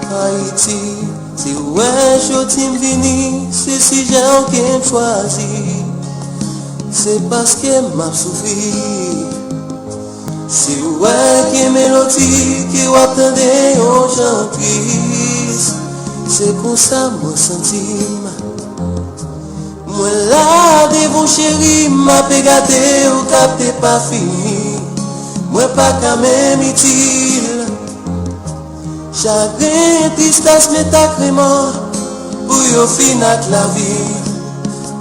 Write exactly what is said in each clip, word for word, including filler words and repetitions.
Ayiti, si w wè jodi m vini, se sijè w ke m chwazi. Se paske m ap soufri. Si w wè gen melodi ke w ap tande yon jan tris, se konsa mwen santi m. Mwen la devan w cheri, m ape gade w k ape pa fini. Mwen pa ka menm itil. Chagren, tristès, men ak remò pou yo fin ak lavi.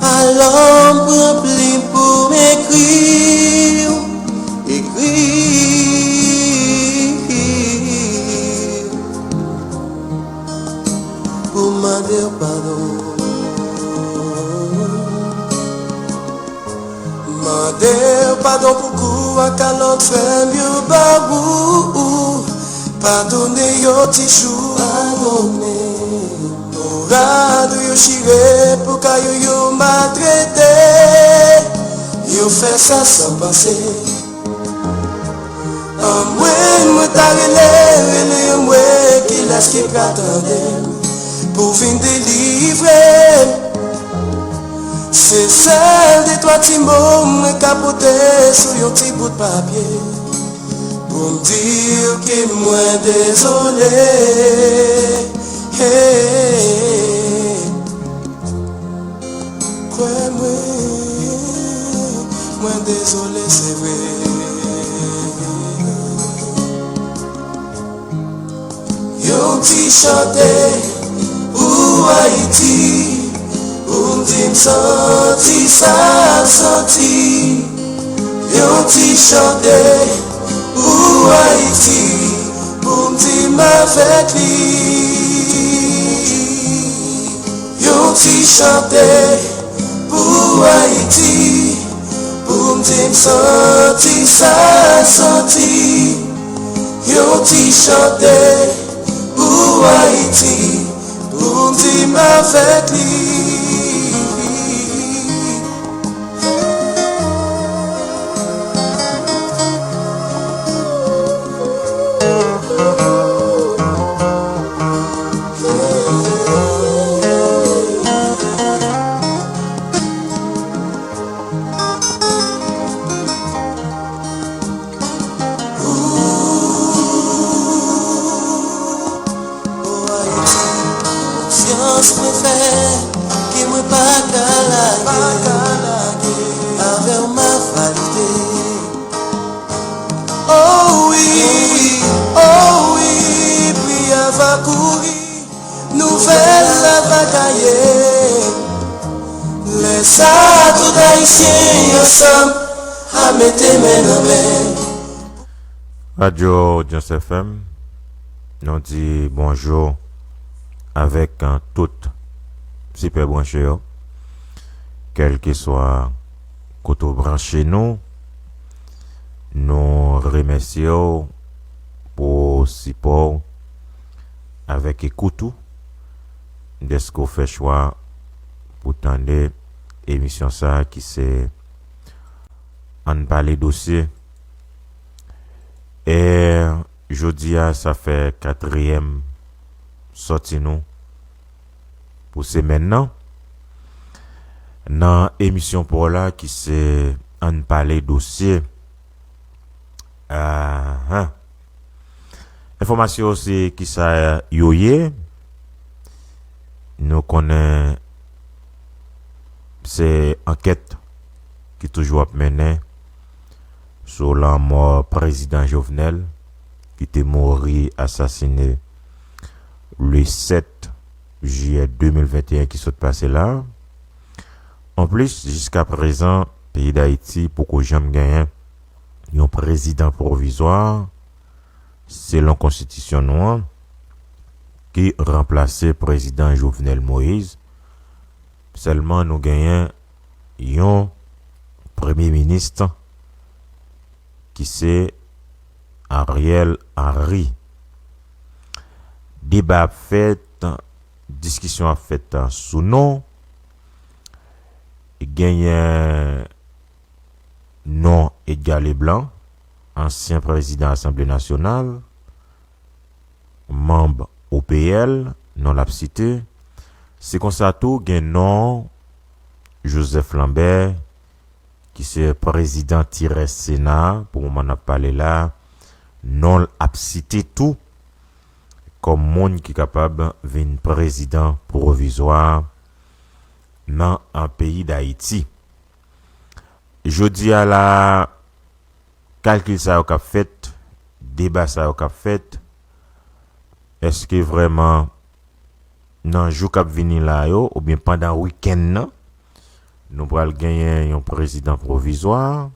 Alò m pran plim pou m ekri w, ekri w, pou m mande w padon. Mande w padon pou kou ak kalòt frè m yo ba ou. Padone yo ti chou. Padone. Pou rad ou yo chire, pou kay ou yo maltrete. Yo fè sa san panse. Anmwey, mwen ta rele, rele anmwey, kilès ki pral tande m pou vin delivre m. Se sèl de twa ti mo mwen ka pote sou yon ti bout papye pou m di w ke mwen dezole. Hey. Kwè mwen, mwen dezole, se vre. Yon ti chante pou Ayiti, pou m di m santi sa l santi. Yon ti chante pou Ayiti, pou m di m avèk li. Yon ti chante pou Ayiti, pou m di m santi sa l santi. Yon ti chante pou Ayiti, pou m di m avèk li. O Ayiti, konfyans mwen fè ke mwen pa ka lage, avè w m ap valide. O wi, o wi, pri a va kouri, nouvèl la va gaye. Lè sa tout Ayisyen ansanm a mete men nan men. Radyo Audience F M, nou di bonjou avèk, eh, tout sipè branche yo, kèlkeswa kote w branche nou, nou remèsye w pou sipò w avèk ekout ou, dèske w fè chwa pou tande emisyon sa a ki se Ann Pale Dosye. E jodi a, sa fè katriyèm sòti nou pou semèn nan. Nan emisyon pa w la ki se Ann Pale Dosye. Ahan. Enfòmasyon yo se kisa yo ye. Nou konnen se ankèt ki toujou ap mennen sou lanmò prezidan Jovenel ki te mouri asasine le sèt jiyè de mil venteyen ki sot pase la. Anplis, jiska prezan, peyi Dayiti poko janm genyen yon prezidan pwovizwa, selon konstitisyon nou an, ki ranplase prezidan Jovenel Moïse. Sèlman nou genyen yon premye minis ki se Ariel Henry. Deba ap fèt, diskisyon ap fèt sou non. Genyen non Edgar Leblanc, ansyen prezidan Asanble Nasyonal, manm O P L, non l ap site. Se konsa tou gen non Joseph Lambert, ki se prezidan Tirès Sena, pou moman n ap pale la, non l ap site tou kòm moun ki kapab vin prezidan pwovizwa nan, an, peyi Dayiti. Jodi a la, kalkil sa yo k ap fèt, deba sa yo k ap fèt, èske vrèman nan jou k ap vini la yo, oubyen pandan wikenn nan, nou pral genyen yon prezidan pwovizwa?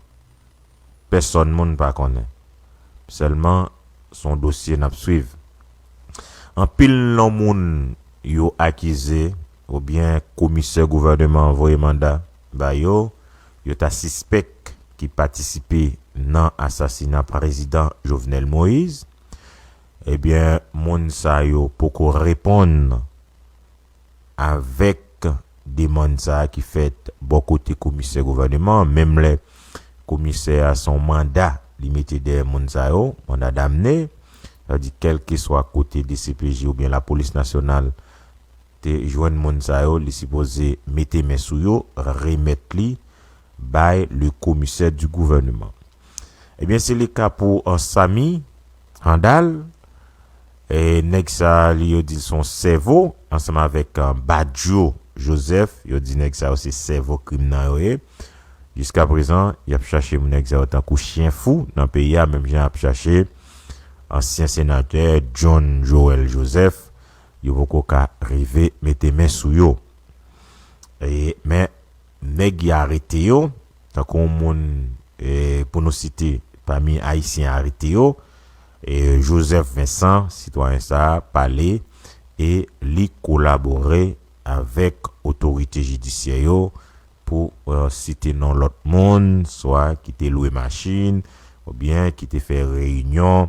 Pèsòn moun pa konnen. Sèlman, se yon dosye n ap swiv. Anpil non moun yo akize, oubyen komisè gouvènman an voye manda ba yo, yo ta sispèk ki patisipe nan asasina prezidan Jovenel Moïse, ebyen, moun sa yo poko reponn avèk demann sa a ki fèt bò kote komisè gouvèneman an, menm lè komisè a se yon manda li mete dèyè moun sa yo, manda damne, sa vle di kèlkeswa kote D C P J oubyen lapolis nasyonal te jwenn moun sa yo, li sipoze mete men sou yo, remèt li bay le commissaire du gouvernement. Ebyen, se le ka pou, euh, Samy Handal. E nèg sa a, li, yo di l se yon sèvo, ansanm avèk, euh, Badio Joseph, yo di nèg sa yo se sèvo krim nan yo ye. Jiska prezan, y ap chache moun nèg sa yo tankou chen fou nan peyi a, menm jan y ap chache ansyen senatè John Joël Joseph, yo poko ka rive mete men sou yo. E, men, nèg y arete yo, tankou yon moun, e, pou nou site, pami Ayisyen arete yo, e, Joseph Vincent, sitwayen sa a, pale e li kolabore avèk otorite jidisyè yo pou, e, site non lòt moun, swa ki te lwe machin, oubyen ki te fè reyinyon,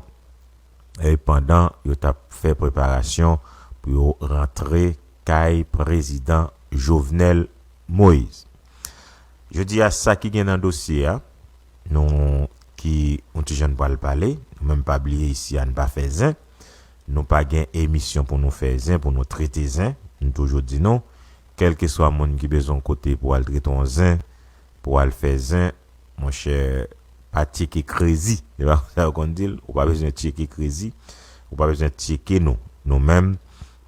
e pandan yo t ap fè preparasyon pou yo rantre kay prezidan Jovenel Moïse. Jodi a, sa ki gen nan dosye a, nou ki yon ti jan pral pale, nou menm pa bliye isi a n pa fè zen, nou pa gen emisyon pou nou fè zen, pou nou trete zen, m toujou di nou, kèlkeswa moun ki bezwen yon kote pou al trete yon zen, pou al fè zen, monchè, pa tcheke krezi. Se pa konsa yo konn di l, ou pa bezwen tcheke krezi, ou pa bezwen tcheke nou, nou menm,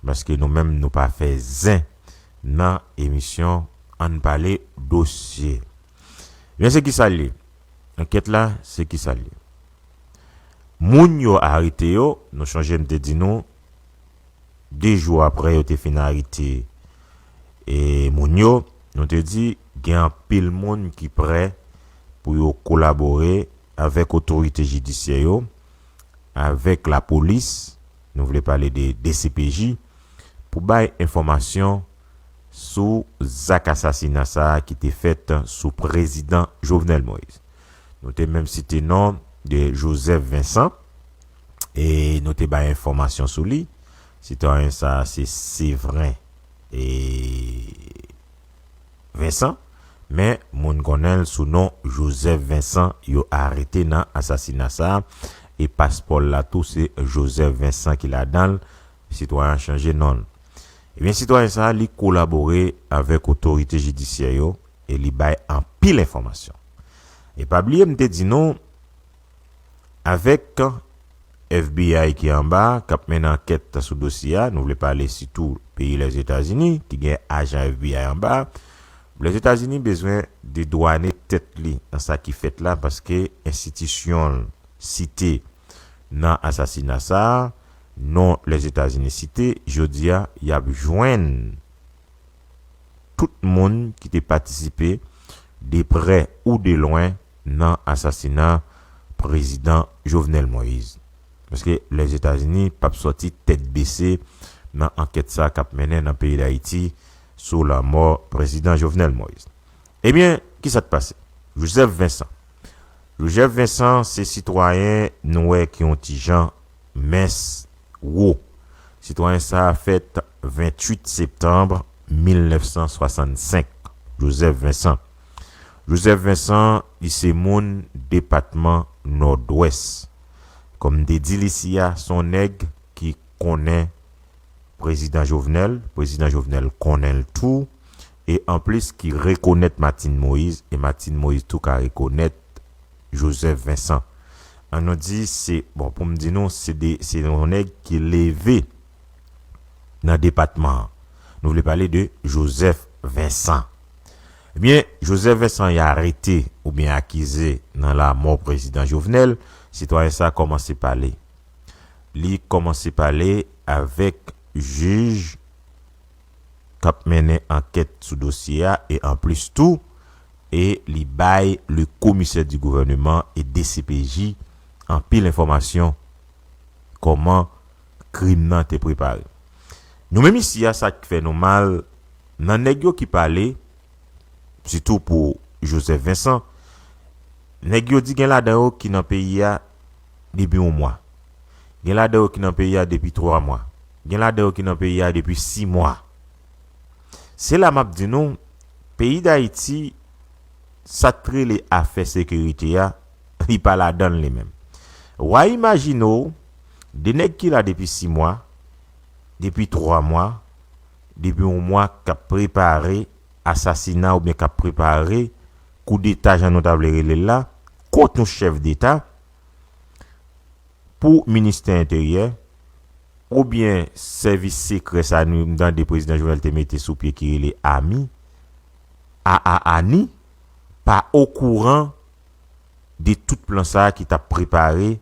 paske nou menm nou pa fè zen nan emisyon Ann Pale Dosye. Men se kisa l ye? Ankèt la, se kisa l ye? Moun yo arete yo, nou chonje m te di nou, de jou apre yo te fin arete, e, moun yo, nou te di gen anpil moun ki prè pou yo kolabore avèk otorite jidisyè yo, avèk lapolis, nou vle pale de D C P J, pou bay enfòmasyon sou zak asasina sa a ki te fèt sou prezidan Jovenel Moïse. Nou te menm site non de Joseph Vincent, e nou te bay enfòmasyon sou li. Sitwayen sa a se Séverin, e, Vincent, men moun konnen l sou non Joseph Vincent yo arete nan asasina sa a, e paspò l la tou se Joseph Vincent ki ladan l, sitwayen an chanje non l. Ebyen, sitwayen sa a, li kolabore avèk otorite jidisyè yo e li bay anpil enfòmasyon. E pa bliye, m te di nou, avèk F B I ki anba, k ap mennen ankèt sou dosye a, nou vle pale sitou peyi Lèzetazini, ki gen ajan F B I anba. Lèzetazini bezwen dedwane tèt li nan sa ki fèt la, paske enstitisyon l site nan asasina sa a, non Lèzetazini site, jodi a, y ap jwenn tout moun ki te patisipe, de prè ou de lwen, nan asasina prezidan Jovenel Moïse. Paske Lèzetazini p ap sòti tèt bese nan ankèt sa k ap mennen nan peyi Dayiti sou lanmò prezidan Jovenel Moïse. Ebyen, kisa k pase? Joseph Vincent. Joseph Vincent se sitwayen nou wè ki yon ti jan mens, wo. Sitwayen sa a fèt venntuit septanm mil nèf san swasannsenk, Joseph Vincent. Joseph Vincent, li se moun depatman Nòdwès. Kòm m te di l isi a, se yon nèg ki konnen prezidan Jovenel, prezidan Jovenel konnen l tou, e anplis ki rekonèt Martine Moïse, e Martine Moïse tou ka rekonèt Joseph Vincent. An nou di, se, bon, pou m di nou, se de, se yon nèg ki leve nan depatman an. Nou vle pale de Joseph Vincent. Ebyen, Joseph Vincent y arete oubyen akize nan lanmò prezidan Jovenel, sitwayen sa a kòmanse pale. Li kòmanse pale avèk jij k ap mennen ankèt sou dosye a, e anplis tou, e li bay le commissaire du gouvernement e D C P J anpil enfòmasyon kòman krim nan te prepare. Nou menm isi a, sa k fè nou mal, nan nèg yo ki pale, sitou pou Joseph Vincent, nèg yo di gen ladan yo ki nan peyi a depi yon mwa. Gen ladan yo ki nan peyi a depi twa mwa. Gen ladan yo ki nan peyi a depi sis mwa. Se la m ap di nou, peyi Dayiti, sa k rele afè sekirite a, li pa ladan l li menm. W a imajine w, de nèg ki la depi sis mwa, depi twa mwa, depi yon mwa k ap prepare asasina oubyen k ap prepare koudeta, jan nou ta vle rele l la, kont yon chèf deta, pou ministè enteryè, oubyen sèvis sekrè sa nou tande prezidan Jovenel te mete sou pye ki rele ami, A A ani, pa okouran de tout plan sa a ki t ap prepare,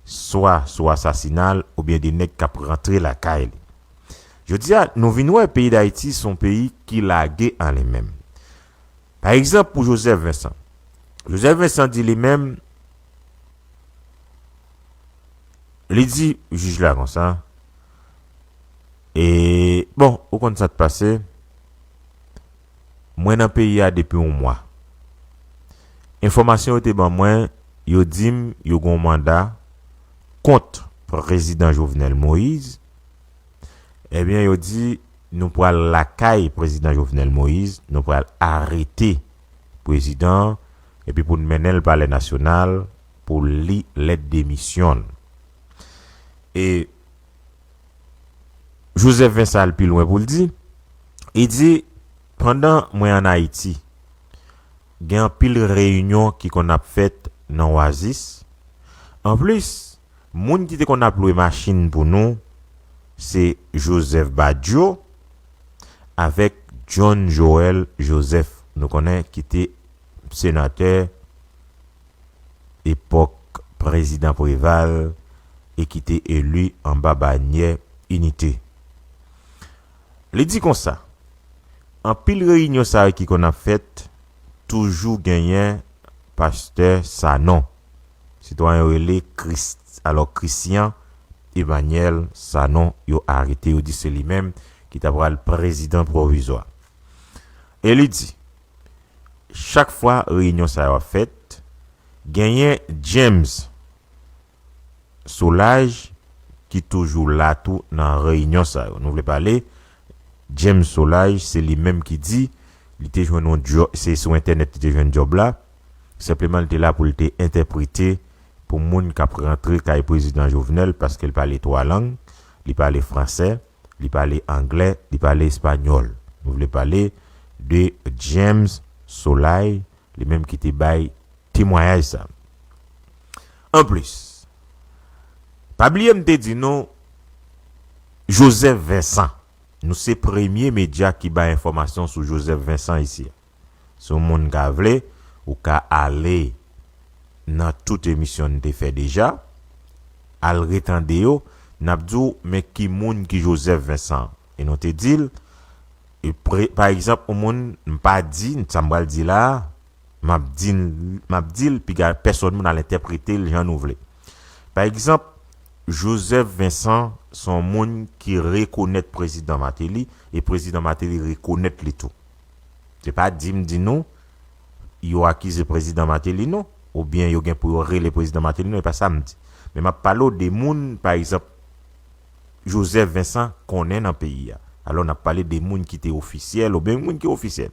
swa sou asasina l, oubyen de nèg k ap rantre lakay li. Jodi a, nou vin wè peyi Dayiti se yon peyi ki lage an li menm. Pa egzanp, pou Joseph Vincent. Joseph Vincent di li menm, li di jij la konsa, e, bon, ou konn sa k pase, mwen nan peyi a depi yon mwa. Enfòmasyon yo te ban mwen, yo di m yo gen yon manda kont prezidan Jovenel Moïse. Ebyen, yo di, nou pral lakay prezidan Jovenel Moïse, nou pral arete prezidan an, epi pou n mennen l Palè Nasyonal pou l li lèt demisyon l. E Joseph Vincent al pi lwen pou l di, li di, pandan mwen ann Ayiti, gen anpil reyinyon ki konn ap fèt nan Oasis. Anplis, moun ki te konn ap lwe machin pou nou, se Joseph Badio avèk John Joël Joseph. Nou konnen ki te senatè epòk prezidan Préval e ki te eli anba banyè Inite. Li di konsa, anpil reyinyon sa yo ki konn ap fèt, toujou genyen pastè Sanon. Sitwayen yo rele Kris-, alò, Christian Emmanuel Sanon, yo arete, yo di se li menm ki ta pral prezidan pwovizwa. E li di, chak fwa reyinyon sa yo ap fèt, genyen James Solages ki toujou la tou nan reyinyon sa yo. Nou vle pale, James Solages, se li menm ki di, li te jwenn yon djòb, se sou entènèt li te jwenn djòb la. Senpleman, li te la pou li te entèprete pou moun k ap rantre kay prezidan Jovenel, paske l pale twa lang, li pale fransè, li pale anglè, li pale espanyòl. Nou vle pale de James Solages, li menm ki te bay temwayaj sa. Anplis, pa bliye m te di nou, Joseph Vincent, nou se premye medya ki bay enfòmasyon sou Joseph Vincent isi a. Si yon moun ka vle, ou ka ale nan tout emisyon n te fè deja, al retande yo, n ap di w, men ki moun ki Joseph Vincent. E nou te di l, e pre-, pa egzanp, yon moun, m pa di, sa m pral di la a, m ap di l, m ap di l, piga pèsòn moun al entèprete l jan nou vle. Pa egzanp, Joseph Vincent se yon moun ki rekonèt prezidan Martelly, e prezidan Martelly rekonèt li tou. Se pa di m di nou, yo akize prezidan Martelly non, oubyen yo gen pou yo rele prezidan Martelly non, e pa sa m di. Men m ap pale w de moun, pa egzanp, Joseph Vincent konnen nan peyi a. Alò, n ap pale de moun ki te ofisyèl oubyen moun ki ofisyèl.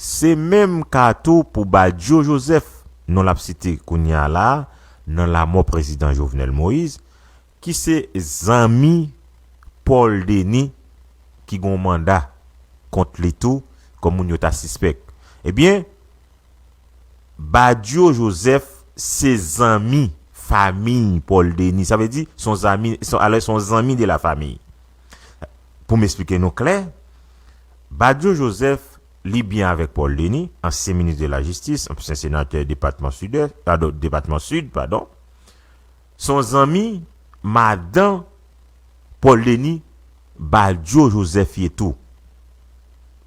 Se menm ka tou pou Badio Joseph, non l ap site kounye a la a, nan lanmò prezidan Jovenel Moïse, ki se zanmi Paul Denis ki gen yon manda kont li tou, kòm moun yo ta sispèk. Ebyen, Badio Joseph se zanmi fanmi Paul Denis. Sa vle di, se yon zanmi, se yon, alò, se yon zanmi de la famille. Pou m esplike nou klè, Badio Joseph, li byen avèk Paul Denis, ansyen minis de la jistis, ansyen senatè depatman Sidès, padon, depatman Sid, padon. Se yon zanmi madan Paul Denis, Badio Joseph ye tou.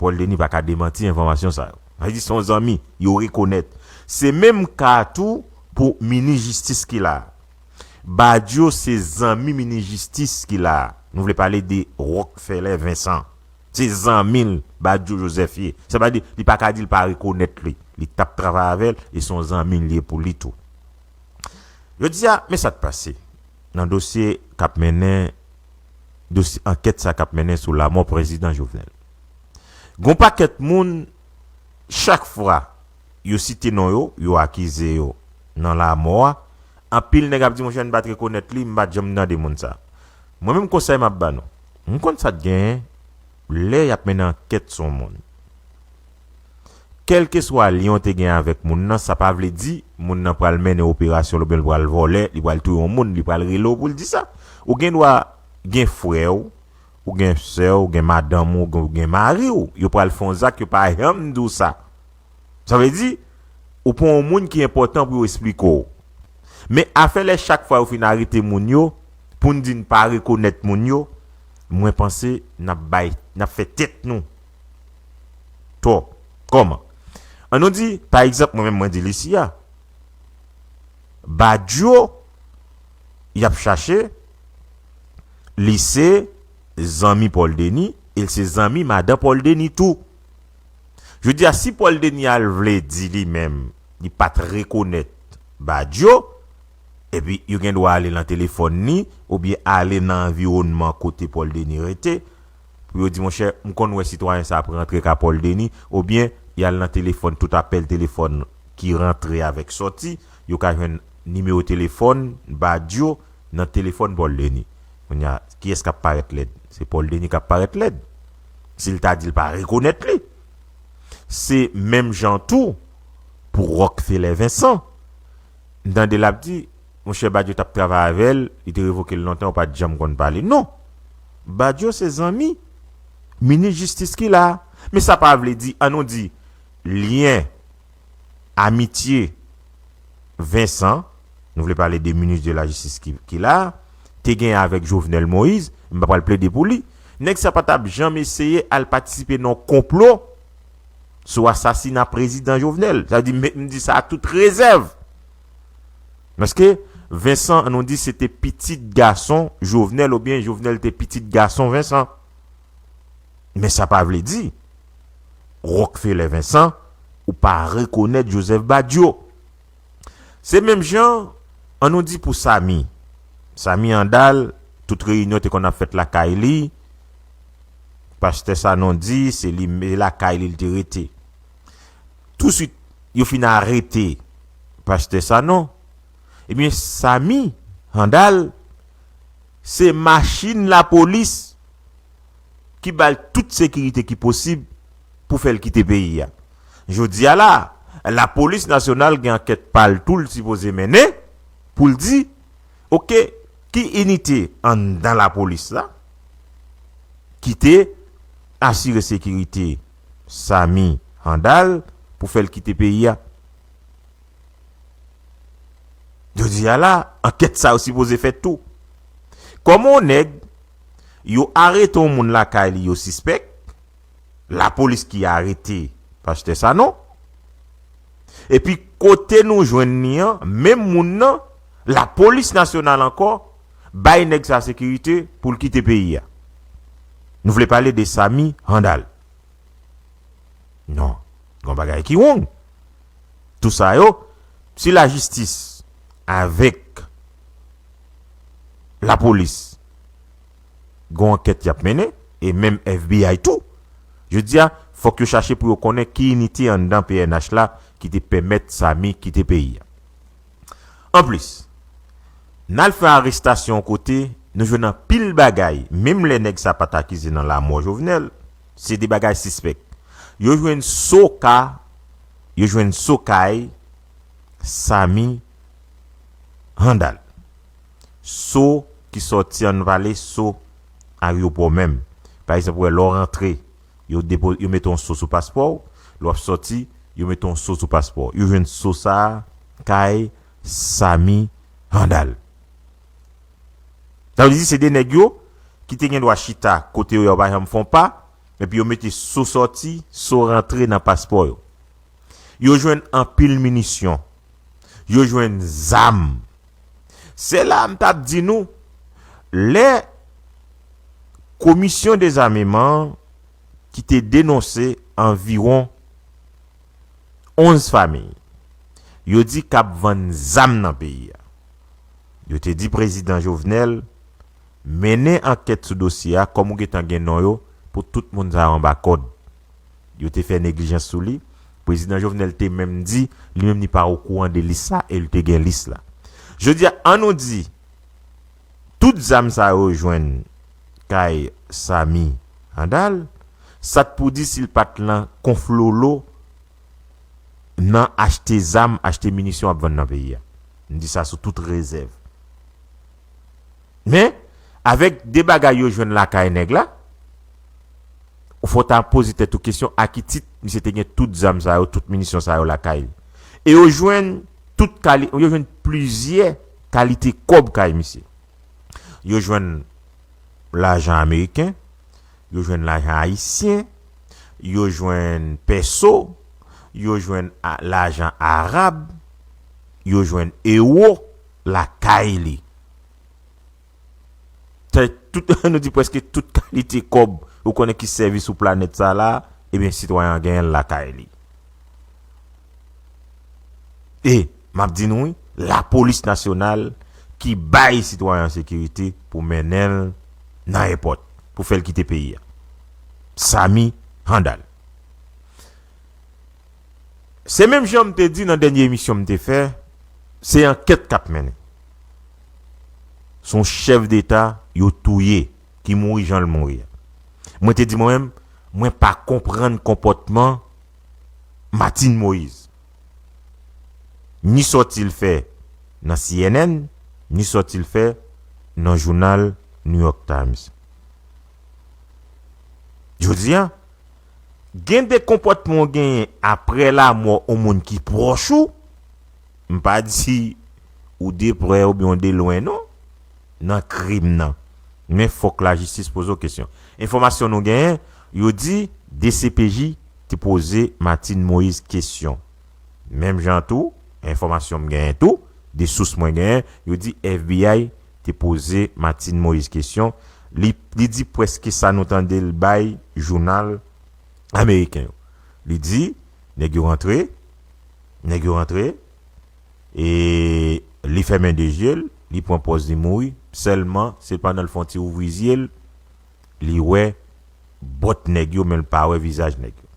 Paul Denis pa ka demanti enfòmasyon sa yo. Sa vle di se yon zanmi, yo rekonèt. Se menm ka tou pou minis jistis ki la a. Badio se zanmi minis jistis ki la a. Nou vle pale de Rockefeller Vincent. Se zanmi l, Badio Joseph ye. Sa vle di, li pa ka di l pa rekonèt li. Li t ap travay avè l, e se yon zanmi l ye pou li tou. Jodi a, men sa k pase nan dosye k ap mennen, dosye ankèt sa k ap mennen sou lanmò prezidan Jovenel. Gon pakèt moun, chak fwa yo site non yo, yo akize yo nan lanmò a, anpil nèg ap di, "Monchè, m pa t rekonèt li, m pa t janm tande moun sa." Mwen menm, konsèy m ap ba nou, m konn sa k genyen lè y ap mennen ankèt sou yon moun. Kèlkeswa lyen w te gen avèk moun nan, sa pa vle di moun nan pral mennen operasyon l oubyen l pral vòlè, li pral touye yon moun, li pral rele w pou l di sa. Ou gen dwa gen frè w, ou gen sè w, ou gen madanm ou, ou gen, ou gen mari w, yo pral fè yon zak, yo pa janm di w sa. Sa vle di, ou pa yon moun ki enpòtan pou yo esplike w. Men afè lè chak fwa yo fin arete moun yo, pou n di n pa rekonèt moun yo, mwen panse n ap bay, n ap fè tèt nou tò. Kòman? An nou di, pa egzanp, mwen menm mwen di l isi a, Badio, y ap chache, li se zanmi Paul Denis, e l se zanmi madan Paul Denis tou. Jodi a, si Paul Denis al vle di li menm, li pa t rekonèt Badio, epi yo gen dwa ale nan telefòn li, oubyen ale nan anviwònman kote Paul Denis rete, pou yo di, "Monchè, m konn wè sitwayen sa ap rantre ka Paul Denis," oubyen y al nan telefòn, tout apèl telefòn ki rantre avèk sòti, yo ka jwenn nimewo telefòn Badio nan telefòn Paul Denis. Kounye a, kiyès k ap parèt lèd? Se Paul Denis k ap parèt lèd. Si l ta di l pa rekonèt li. Se menm jan tou pou Rockefeller Vincent. M tande l ap di, "Monchè, Badio t ap travay avè l, li te revoke l lontan, yo pa t janm konn pale." Non. Badio se zanmi minis jistis ki la a. Men sa pa vle di, an nou di, lyen amitye Vincent, nou vle pale de minis de la jistis ki, ki la a, te gen avèk Jovenel Moïse, m pa pral plede pou li. Nèg sa pa t ap janm eseye al patisipe nan yon konplo sou asasina prezidan Jovenel. Sa vle di, m, m di sa a tout rezèv. Paske Vincent, an nou di, se te pitit gason Jovenel, oubyen Jovenel te pitit gason Vincent. Men sa pa vle di Rockefeller Vincent, ou pa rekonèt Joseph Badio. Se menm jan, an nou di pou Samy. Samy Handal, tout reyinyon te konn ap fèt lakay li. Pastè Sanon di, se li, e lakay li l te rete. Touswit, yo fin arete Pastè Sanon. Ebyen, Samy Handal, se machin lapolis ki ba l tout sekirite ki posib pou fè l kite peyi a. Jodi a la, lapolis nasyonal gen ankèt pa l tou l sipoze mennen pou l di, oke, ki inite anndan lapolis la ki te asire sekirite Samy Handal pou fè l kite peyi a? Jodi a la, ankèt sa yo sipoze fèt tou. Kòman yon nèg, yo arete yon moun lakay li, yo sispèk, lapolis ki arete Pastè Sanon, epi kote nou jwenn li an, menm moun nan, lapolis nasyonal ankò, bay nèg sa sekirite pou l kite peyi a. Nou vle pale de Samy Handal. Non, gon bagay ki wrong. Tou sa yo, si lajistis avèk lapolis gon ankèt y ap mennen, e menm F B I tou, jodi a, fòk yo chache pou yo konnen ki inite anndan P N H la ki te pèmèt Samy kite peyi a. Anplis, n al fè arestasyon yon kote, Nou jwenn anpil bagay, menm lè nèg sa pa t akize nan lamò Jovenel, se de bagay sispèk. Yo jwenn so ka, yo jwenn so kay Samy Handal. So ki sòti, ann pale so ayewopò menm. Pa egzanp, wè, lè w rantre, yo depo, yo mete yon so sou paspò w, lè w ap sòti, yo mete yon so sou paspò w. Yo jwenn so sa a kay Samy Handal. Sa vle di se de nèg yo ki te gen dwa chita kote yo, yo pa janm fè yon pa, epi yo mete so sòti, so rantre nan paspò yo. Yo jwenn anpil minisyon. Yo jwenn zam. Se la m t ap di nou, lè komisyon dezameman an ki te denonse anviwon onz fanmi yo di k ap vann zam nan peyi a. Yo te di prezidan Jovenel, mennen ankèt sou dosye a, kòm ou gentan gen non yo, pou tout moun sa yo anba kòd. Yo te fè neglijans sou li. Prezidan Jovenel te menm di, li menm li pa okouran de lis la, e li te gen lis la. Jodi a, ann nou di, tout zam sa yo jwenn kay Samy Handal, sa t pou di si l pa t lan konflolo nan achte zam, achte minisyon ap vann nan peyi a. M di sa sou tout rezèv. Men, avèk de bagay yo jwenn lakay nèg la, ou fò ta poze tèt ou kesyon a ki tit misye te gen tout zam sa yo, tout minisyon sa yo lakay li. E yo jwenn tout kali, yo jwenn plizyè kalite kòb kay misye. Yo jwenn lajan ameriken, yo jwenn lajan ayisyen, yo jwenn pèso, yo jwenn a, lajan arab, yo jwenn ewo lakay li. Sa tout, nou di prèske tout kalite kòb ou konnen ki sèvi sou planèt sa la, ebyen sitwayen an genyen l lakay li. E, m ap di nou wi, lapolis nasyonal ki bay sitwayen an sekirite pou mennen l nan èpòt, pou fè l kite peyi a. Samy Handal. Se menm jan m te di nan dènye emisyon m te fè, se ankèt k ap mennen. Se yon chèf deta yo touye, ki mouri jan l mouri a. Mwen te di mwen menm, mwen pa konprann konpòtman Martine Moïse. Ni sòti l fè nan C N N, ni sòti l fè nan jounal New York Times. Jodi a, gen de konpòtman w genyen apre lamò yon moun ki pwòch ou, m pa di ou de prè oubyen w de lwen non, nan krim nan. Men fòk lajistis poze w kesyon. Enfòmasyon nou genyen, yo di D C P J te poze Martine Moïse kesyon. Menm jan tou, enfòmasyon m genyen tou, de sous mwen genyen, yo di F B I te poze Martine Moïse kesyon. Li, li di prèske sa nou tande l bay jounal ameriken yo. Li di, nèg yo rantre, nèg yo rantre, e li fèmen de je l, li pran pòz li mouri, sèlman se pandan l fè yon ti ouvri zye l, li wè bòt nèg yo, men l pa wè vizaj nèg yo.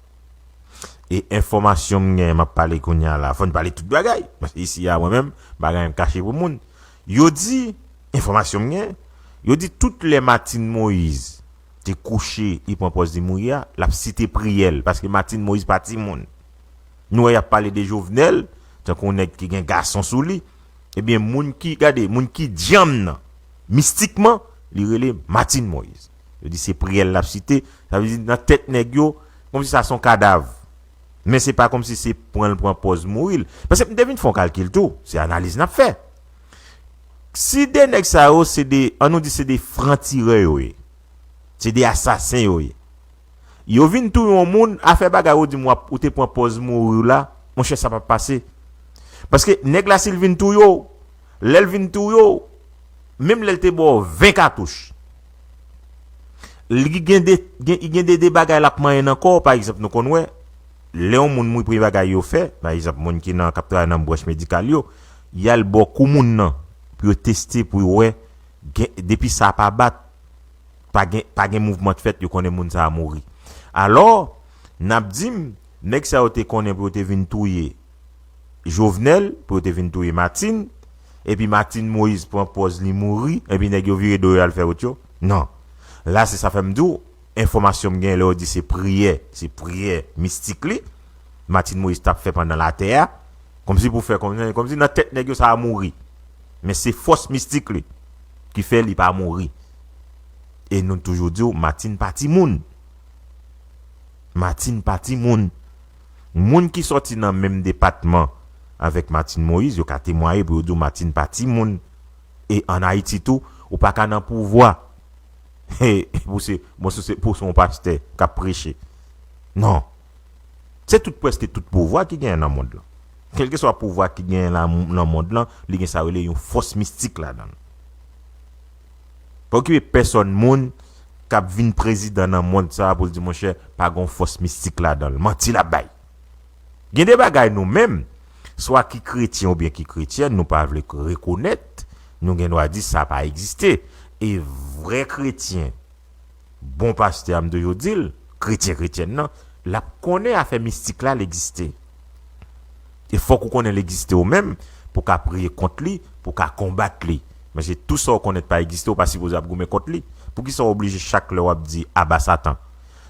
E enfòmasyon m gen, m ap pale kounye a la, fò n pale tout bagay. Paske isi a, mwen menm, bagay m kache pou moun. Yo di, enfòmasyon m gen, yo di tout lè Martine Moïse te kouche, li pran pòz li mouri a, l ap site priyè l, paske Martine Moïse pa timoun. Nou wè y ap pale de Jovenel, tankou yon nèg ki gen gason sou li. Ebyen, moun ki, gade, moun ki djanm nan, mistikman, li rele Martine Moïse. Yo di se priyè l l ap site, sa vle di nan tèt nèg yo, kòmsi sa se yon kadav. Men se pa kòmsi se pran l pran pòz mouri l. Paske m te vin fè yon kalkil tou, se analiz n ap fè. Si de nèg sa yo, se de, an nou di se de fran tirè yo ye. Se de asasen yo ye. Yo vin touye yon moun, afè bagay ou di m w ap, ou te pran pòz mouri w la, monchè, sa p ap pase. Paske nèg la, si l vin touye w, lè l vin touye w, menm lè l te ba w ven katouch, li gen de, gen, gen de, de bagay l ap manyen nan kò w. Pa egzanp, nou konn wè, lè yon moun mouri, premye bagay yo fè, pa egzanp, moun ki nan, k ap travay nan branch medikal yo, y al ba w kou moun nan, pou yo teste, pou yo wè, gen, depi sa pa bat, pa gen, pa gen mouvman k fèt, yo konnen moun sa a mouri. Alò, n ap di m, nèg sa yo te konnen pou yo te vin touye Jovenel, pou yo te vin touye Martine, epi Martine Moïse pran pòz li mouri, epi nèg yo vire do yo al fè wout yo? Non. La, se sa fè m di w, enfòmasyon m gen lè yo di se priyè, se priyè mistik li, Martine Moïse t ap fè pandan l atè a, kòmsi pou fè, kòmsi, kòmsi nan tèt nèg yo sa a mouri. Men se fòs mistik li ki fè li pa mouri. E nou toujou di w, Martine pa timoun. Martine pa timoun. Moun ki sòti nan menm depatman avèk Martine Moïse, yo ka temwaye pou yo di w Martine pa timoun. E ann Ayiti tou, ou pa ka nan pouvwa. E pou se, bon, se, se pou se yon pastè k ap preche. Non. Se tout, prèske tout pouvwa ki genyen nan mond lan. Kèlkeswa pouvwa ki genyen la, nan mond lan, li gen sa yo rele yon fòs mistik ladan l. Pa okipe pèsòn moun k ap vin prezidan nan mond sa a pou l di, monchè, pa gen yon fòs mistik ladan l. Manti l ap bay. Gen de bagay nou menm, swa ki kretyen oubyen ki kretyèn, nou pa vle rekonèt, nou gen dwa di sa pa egziste. E vrè kretyen, bon pastè a, m toujou di l, kretyen, kretyèn nan, l ap konnen afè mistik la, l egziste. E fòk ou konnen l egziste ou menm, pou w ka priye kont li, pou w ka konbat li. Men se tou sa w konnen pa egziste, ou pa sipoze ap goumen kont li. Poukisa w oblije chak lè w ap di aba Satan?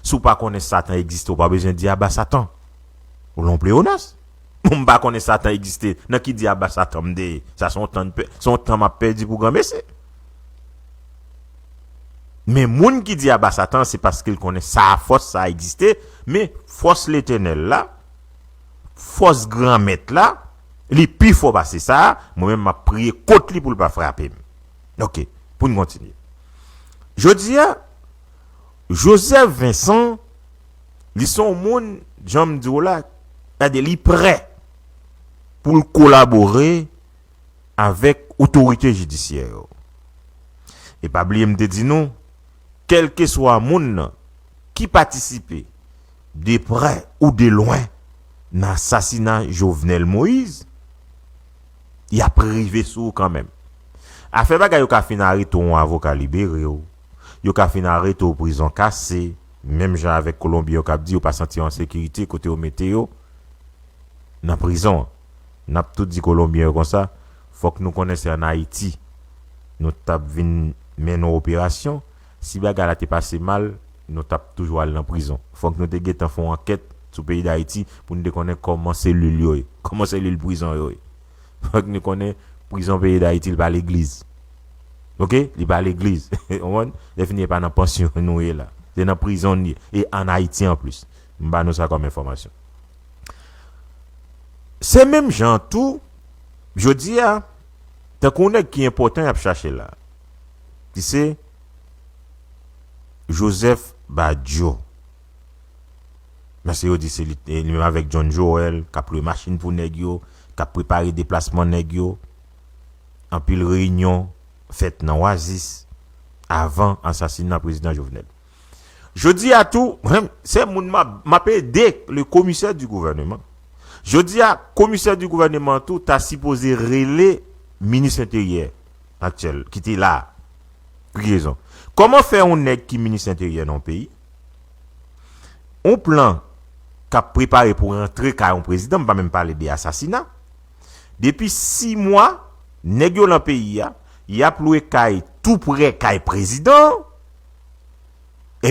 Si w pa konnen Satan egziste, ou pa bezwen di aba Satan. Ou lon pleyonas. M pa konnen Satan egziste. Nan ki di aba Satan m te ye? Sa se yon tan, se yon tan m ap pèdi pou granmesi. Men moun ki di aba Satan, se paske l konnen sa fòs sa egziste, men fòs Letènèl la, fòs Granmèt la, li pi fò pase sa, mwen menm m ap priye kont li pou l pa frape m. Oke, pou n kontinye. Jodi a, Joseph Vincent, li se yon moun, jan m di w la, gade, li prè pou l kolabore avèk otorite jidisyè yo. E pa bliye m te di nou, kèlkeswa moun nan ki patisipe de prè ou de lwen nan asasina Jovenel Moïse, y ap rive sou ou kanmenm. Afè bagay yo ka fin arete w, yon avoka libere w. Yo ka fin arete w, prizon kase. Menm jan avèk Kolonbyen yo k ap di yo pa santi yo an sekirite kote yo mete yo nan prizon an. N ap tou di Kolonbyen yo konsa, fòk nou konnen se ann Ayiti nou t ap vin mennen yon operasyon. Si bagay la te pase mal, nou t ap toujou al nan prizon. Fòk nou te gentan fè yon ankèt sou peyi Dayiti pou nou te konnen kòman selil yo ye, kòman selil prizon yo ye. Fòk nou konnen prizon peyi Dayiti, li pa legliz. Oke? Li pa legliz. Ou konprann? Lè fini, e pa nan pansyon nou ye la. Se nan prizon n ye. E ann Ayiti anplis. M ba nou sa kòm enfòmasyon. Se menm jan tou, jodi a, tankou yon nèg ki enpòtan y ap chache la, ki se Joseph Badio. Paske yo di se li, li menm avèk John Joel, k ap lwe machin pou nèg yo, k ap prepare deplasman nèg yo. Anpil reyinyon fèt nan Oasis avan asasina prezidan Jovenel. Jodi a tou, se moun m ap, m ap ede, le commissaire du gouvernement. Jodi a, komisè di gouvèneman tou ta sipoze rele minis enteryè aktyèl, ki te la a. Pou ki rezon? Kòman fè yon nèg ki minis enteryè nan yon peyi, yon plan k ap prepare pou rantre kay yon prezidan, m pa menm pale de asasina, depi sis mwa, nèg yo lan peyi a, y ap lwe kay tou pre kay prezidan an,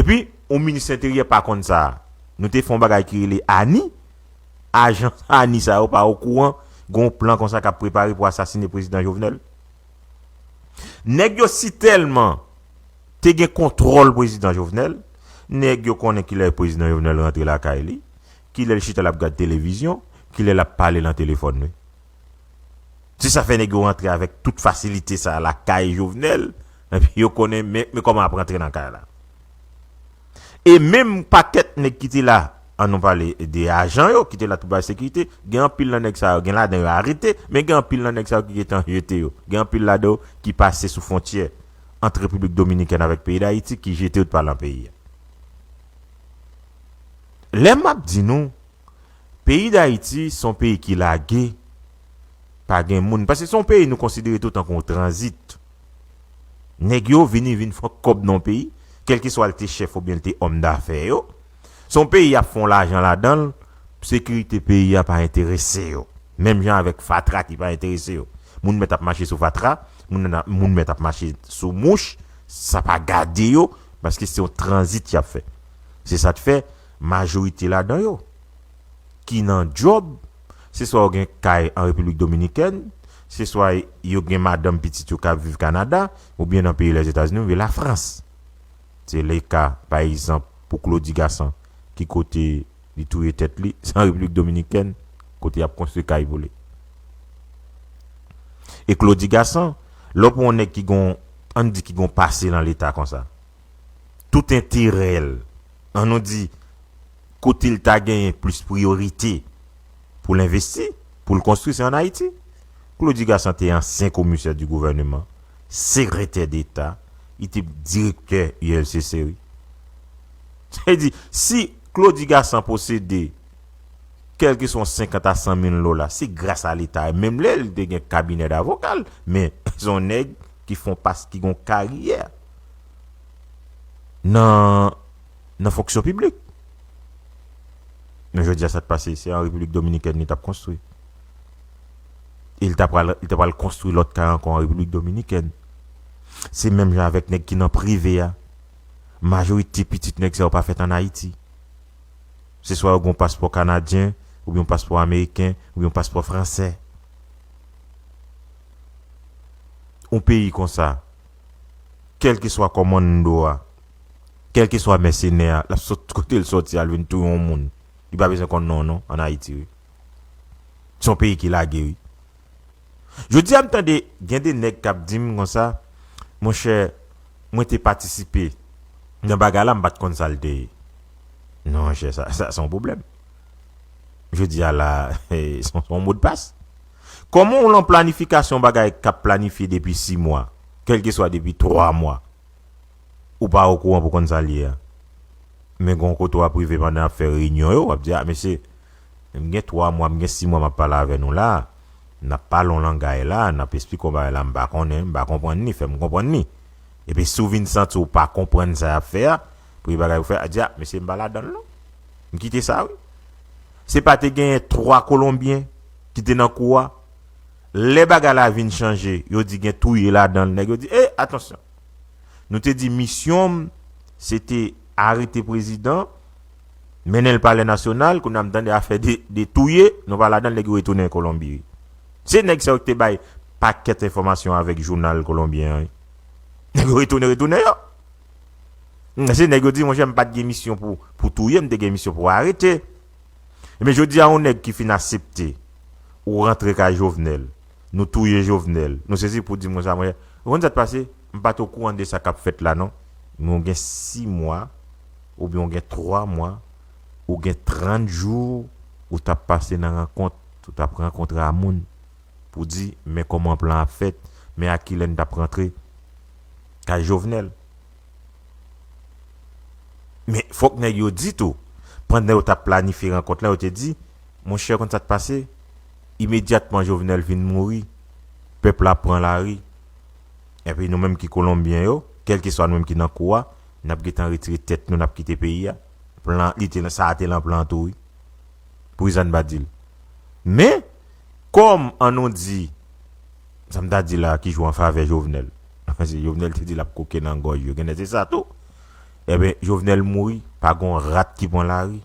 epi yon minis enteryè pa konn sa a. Nou te fè yon bagay ki rele ani, ajan ani sa yo pa okouran gen yon plan konsa k ap prepare pou asasine prezidan Jovenel. Nèg yo si tèlman te gen kontwòl prezidan Jovenel, nèg yo konnen kilè prezidan Jovenel rantre lakay li, kilè l chita l ap gad televizyon, kilè l ap pale nan telefòn li. Se sa fè nèg yo rantre avèk tout fasilite sa a lakay Jovenel, epi yo konnen men, men kòman y ap rantre nan kay la. E menm pakèt nèg ki te la, an nou pale de ajan yo, ki te la pou bay sekirite, gen anpil nan nèg sa yo, gen ladan yo arete, men gen anpil nan nèg sa yo ki gentan jete yo. Gen anpil ladan yo ki pase sou fwontyè ant Repiblik Dominikèn avèk peyi Dayiti, ki jete yo pa lan peyi a. Lè m ap di nou, peyi Dayiti se yon peyi ki lage, pa gen moun. Paske se yon peyi nou konsidere tou tankou yon tranzit. Nèg yo vini vin fè kòb nan yon peyi, kèlkeswa l te chèf oubyen l te òm dafè yo. Se yon peyi y ap fè yon lajan ladan l, sekirite peyi a pa enterese yo. Menm jan avèk fatra ki pa enterese yo. Moun mèt ap mache sou fatra, moun, nan, moun mèt ap mache sou mouch, sa pa gade yo, paske se yon tranzit y ap fè. Se sa k fè, majorite ladan yo ki nan djòb, se swa yo gen kay an Repiblik Dominikèn, se swa yo gen madanm, pitit yo k ap viv Kanada, oubyen nan peyi Lèzetazini, oubyen Lafrans. Se le ka, pa egzanp, pou Claudy Gassant, ki kote li touye tèt li, se an Repiblik Dominikèn, kote y ap konstwi kay pou li. E Claudy Gassant, lè w pran yon nèg ki gon, ann di ki gon pase nan Leta konsa, tout enterè l, ann nou di, kote l ta genyen plis priyorite pou l envesti, pou l konstwi, se ann Ayiti. Claudy Gassant te ansyen komisè di gouvèneman, sekretè deta, li te direktè U L C C, wi. Sa vle di, si Claudy Gassant posede kèlkeswa yon senkant a san mil dola, se gras a Leta. Menm lè li te gen kabinè davoka l, men se yon nèg ki fè yon pas, ki gen yon karyè nan, nan fonksyon piblik. Men jodi a, sa t pase, se an Repiblik Dominikèn li t ap konstwi. E li ta pral, li ta pral konstwi lòt kay ankò an Repiblik Dominikèn. Se menm jan avèk nèg ki nan prive a. Majorite pitit nèg sa yo pa fèt ann Ayiti. Se swa yo gen yon paspò kanadyen, oubyen yon paspò ameriken, oubyen yon paspò fransè. Yon peyi konsa, kèlkeswa kòmando a, kèlkeswa mèsenè a, l ap sot kote l sòti a, l vin touye yon moun. Li pa bezwen konn non, non, ann Ayiti, wi. Se yon peyi ki lage, wi. Jodi a, m tande gen de nèg k ap di m konsa, monchè, mwen te patisipe nan bagay la, m pa t konn sa l te ye. Non, monchè, sa, sa se yon pwoblèm. Jodi a la, se yon, se yon modpas. Kòman w lan planifikasyon bagay k ap planifye depi sis mwa, kèlkeswa depi twa mwa, ou pa okouran pou konn sa l ye a? Men gon kote w ap rive pandan y ap fè reyinyon yo, w ap di, a, mesye, m gen twa mwa, m gen sis mwa m ap pale avè nou la. N ap pale yon langay la, n ap esplike yon bagay la, m pa konnen, m pa konprann li, fè m konprann li. Epi si w vin santi w pa konprann sa y ap fè a, premye bagay ou fè, a di, a, mesye, m pa ladan l non. M kite sa, wi. Se pa te genyen twa Kolonbyen ki te nan kou a? Lè bagay la vin chanje, yo di gen touye ladan l, nèg yo di, e, atansyon. Nou te di misyon m, se te arete prezidan, mennen l Palè Nasyonal, kounye a m tande afè de, de touye, nou pa ladan l, nèg yo retounen Kolonbi, wi. Se nèg sa yo ki te bay pakèt enfòmasyon avèk jounal kolonbyen an, wi. Nèg yo retounen, retounen yo. Se nèg yo di, monchè, m pa t gen misyon pou, pou touye, m te gen misyon pou arete. Ebyen, jodi a, yon nèg ki fin aksepte ou rantre kay Jovenel, nou touye Jovenel, nou sezi pou di moun sa, monchè, ou konn sa k pase? M pa t okouran de sa k ap fèt la, non. Men w gen sis mwa, oubyen w gen twa mwa, ou gen trant jou, ou t ap pase nan rankont, ou t ap rankontre a moun pou di, men kòman plan ap fèt, men a kilè n t ap rantre kay Jovenel. Men fòk nèg yo di tou, pandan yo t ap planifye rankont lan, yo te di, monchè, konn sa k pase? Imedyatman Jovenel fin mouri, pèp la pran lari. Epi nou menm ki Kolonbyen yo, kèlkeswa nou menm ki nan kou a, n ap gentan retire tèt nou, n ap kite peyi a. Plan, li te, sa a te lan plan tou, wi. Poukisa n pa di l? Men, kòm, ann nou di, sa m ta di la ki jwe an favè Jovenel. Paske Jovenel te di l ap koke nan gòj yo. Genlè se sa tou. Ebyen, Jovenel mouri, pa gon rat ki pran lari.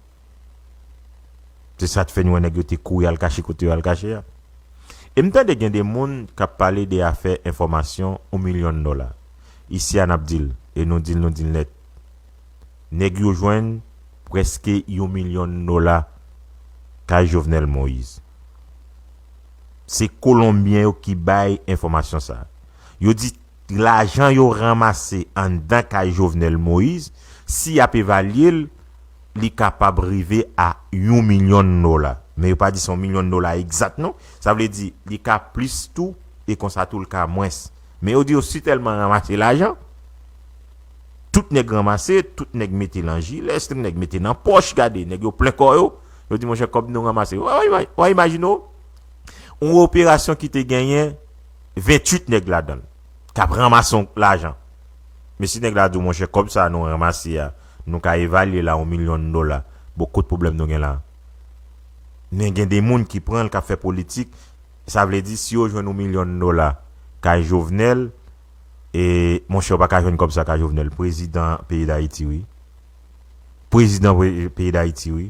Se sa k fè n wè nèg yo te kouri al kache kote yo al kache a. E m tande gen de moun k ap pale de afè enfòmasyon yon milyon dola. Isi a n ap di l, e nou di l, nou di l nèt. Nèg yo jwenn prèske yon milyon dola kay Jovenel Moïse. Se Kolonbyen yo ki bay enfòmasyon sa a. Yo di lajan yo ranmase anndan kay Jovenel Moïse, si y ap evalye l, li kapab rive a yon milyon dola. Men yo pa di se yon milyon dola egzak non. Sa vle di, li ka plis tou, e konsa tou l ka mwens. Men yo di yo sitèlman ranmase lajan, tout nèg ranmase, tout nèg mete nan jilè, tout nèg mete nan pòch, gade, nèg yo plen kò yo. Yo di, monchè, kòb nou ranmase. W a, w a imajine w, yon operasyon ki te genyen venntuit nèg ladan l, k ap ranmase yon lajan. Men si nèg la di w, monchè, kòb sa a nou ranmase a, nou ka evalye l a yon milyon dola, bon, kot pwoblèm nou gen la? Men gen de moun ki pran l, k ap fè politik, Sa vle di, si yo jwenn yon milyon dola kay Jovenel, e, monchè, ou pa ka jwenn kòb sa kay Jovenel, prezidan peyi Dayiti, wi. Prezidan pe-, peyi Dayiti, wi.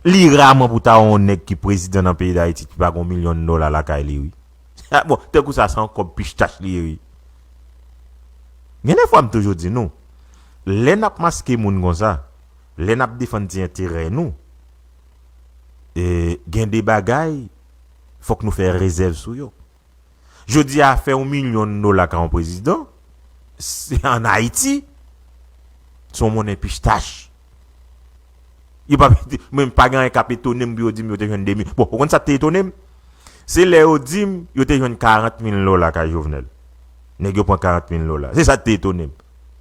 Li raman pou ta yon nèg ki prezidan nan peyi Dayiti ki pa gen yon milyon dola lakay li, wi. Bon, tankou sa, se yon kòb pichtach li ye, wi. Gen de fwa m toujou di nou, lè n ap maske moun konsa, lè n ap defann ti enterè nou, e, gen de bagay, fòk nou fè rezèv sou yo. Jodi a, fè yon milyon dola ka yon prezidan, se, ann Ayiti, se yon monnen pichtach. Yo pa, men pa gen anyen k ap etone m pou yo di m yo te jwenn de mil. Bon, ou konn sa k te etone m? Se lè yo di m yo te jwenn karant mil dola kay Jovenel. Nèg yo pran karant mil dola. Se sa k te etone m.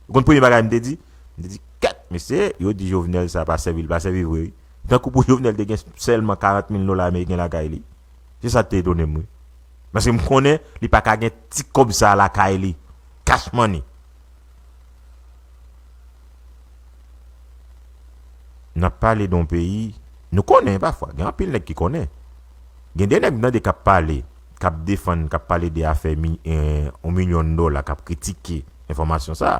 Ou konn premye bagay m te di? M te di, kèt, mesye, yo di Jovenel sa pa sèvi, li pa sèvi vre, wi. Tankou pou Jovenel te gen sèlman karant mil dola ameriken lakay li. Se sa k te etone m, wi. Paske m konnen li pa ka gen ti kòb sa lakay li. Cash money. N ap pale de yon peyi, nou konnen pafwa, gen anpil nèg ki konnen. Gen de nèg m tande k ap pale, k ap defann, k ap pale de afè mi-, eh, yon milyon dola, k ap kritike enfòmasyon sa a.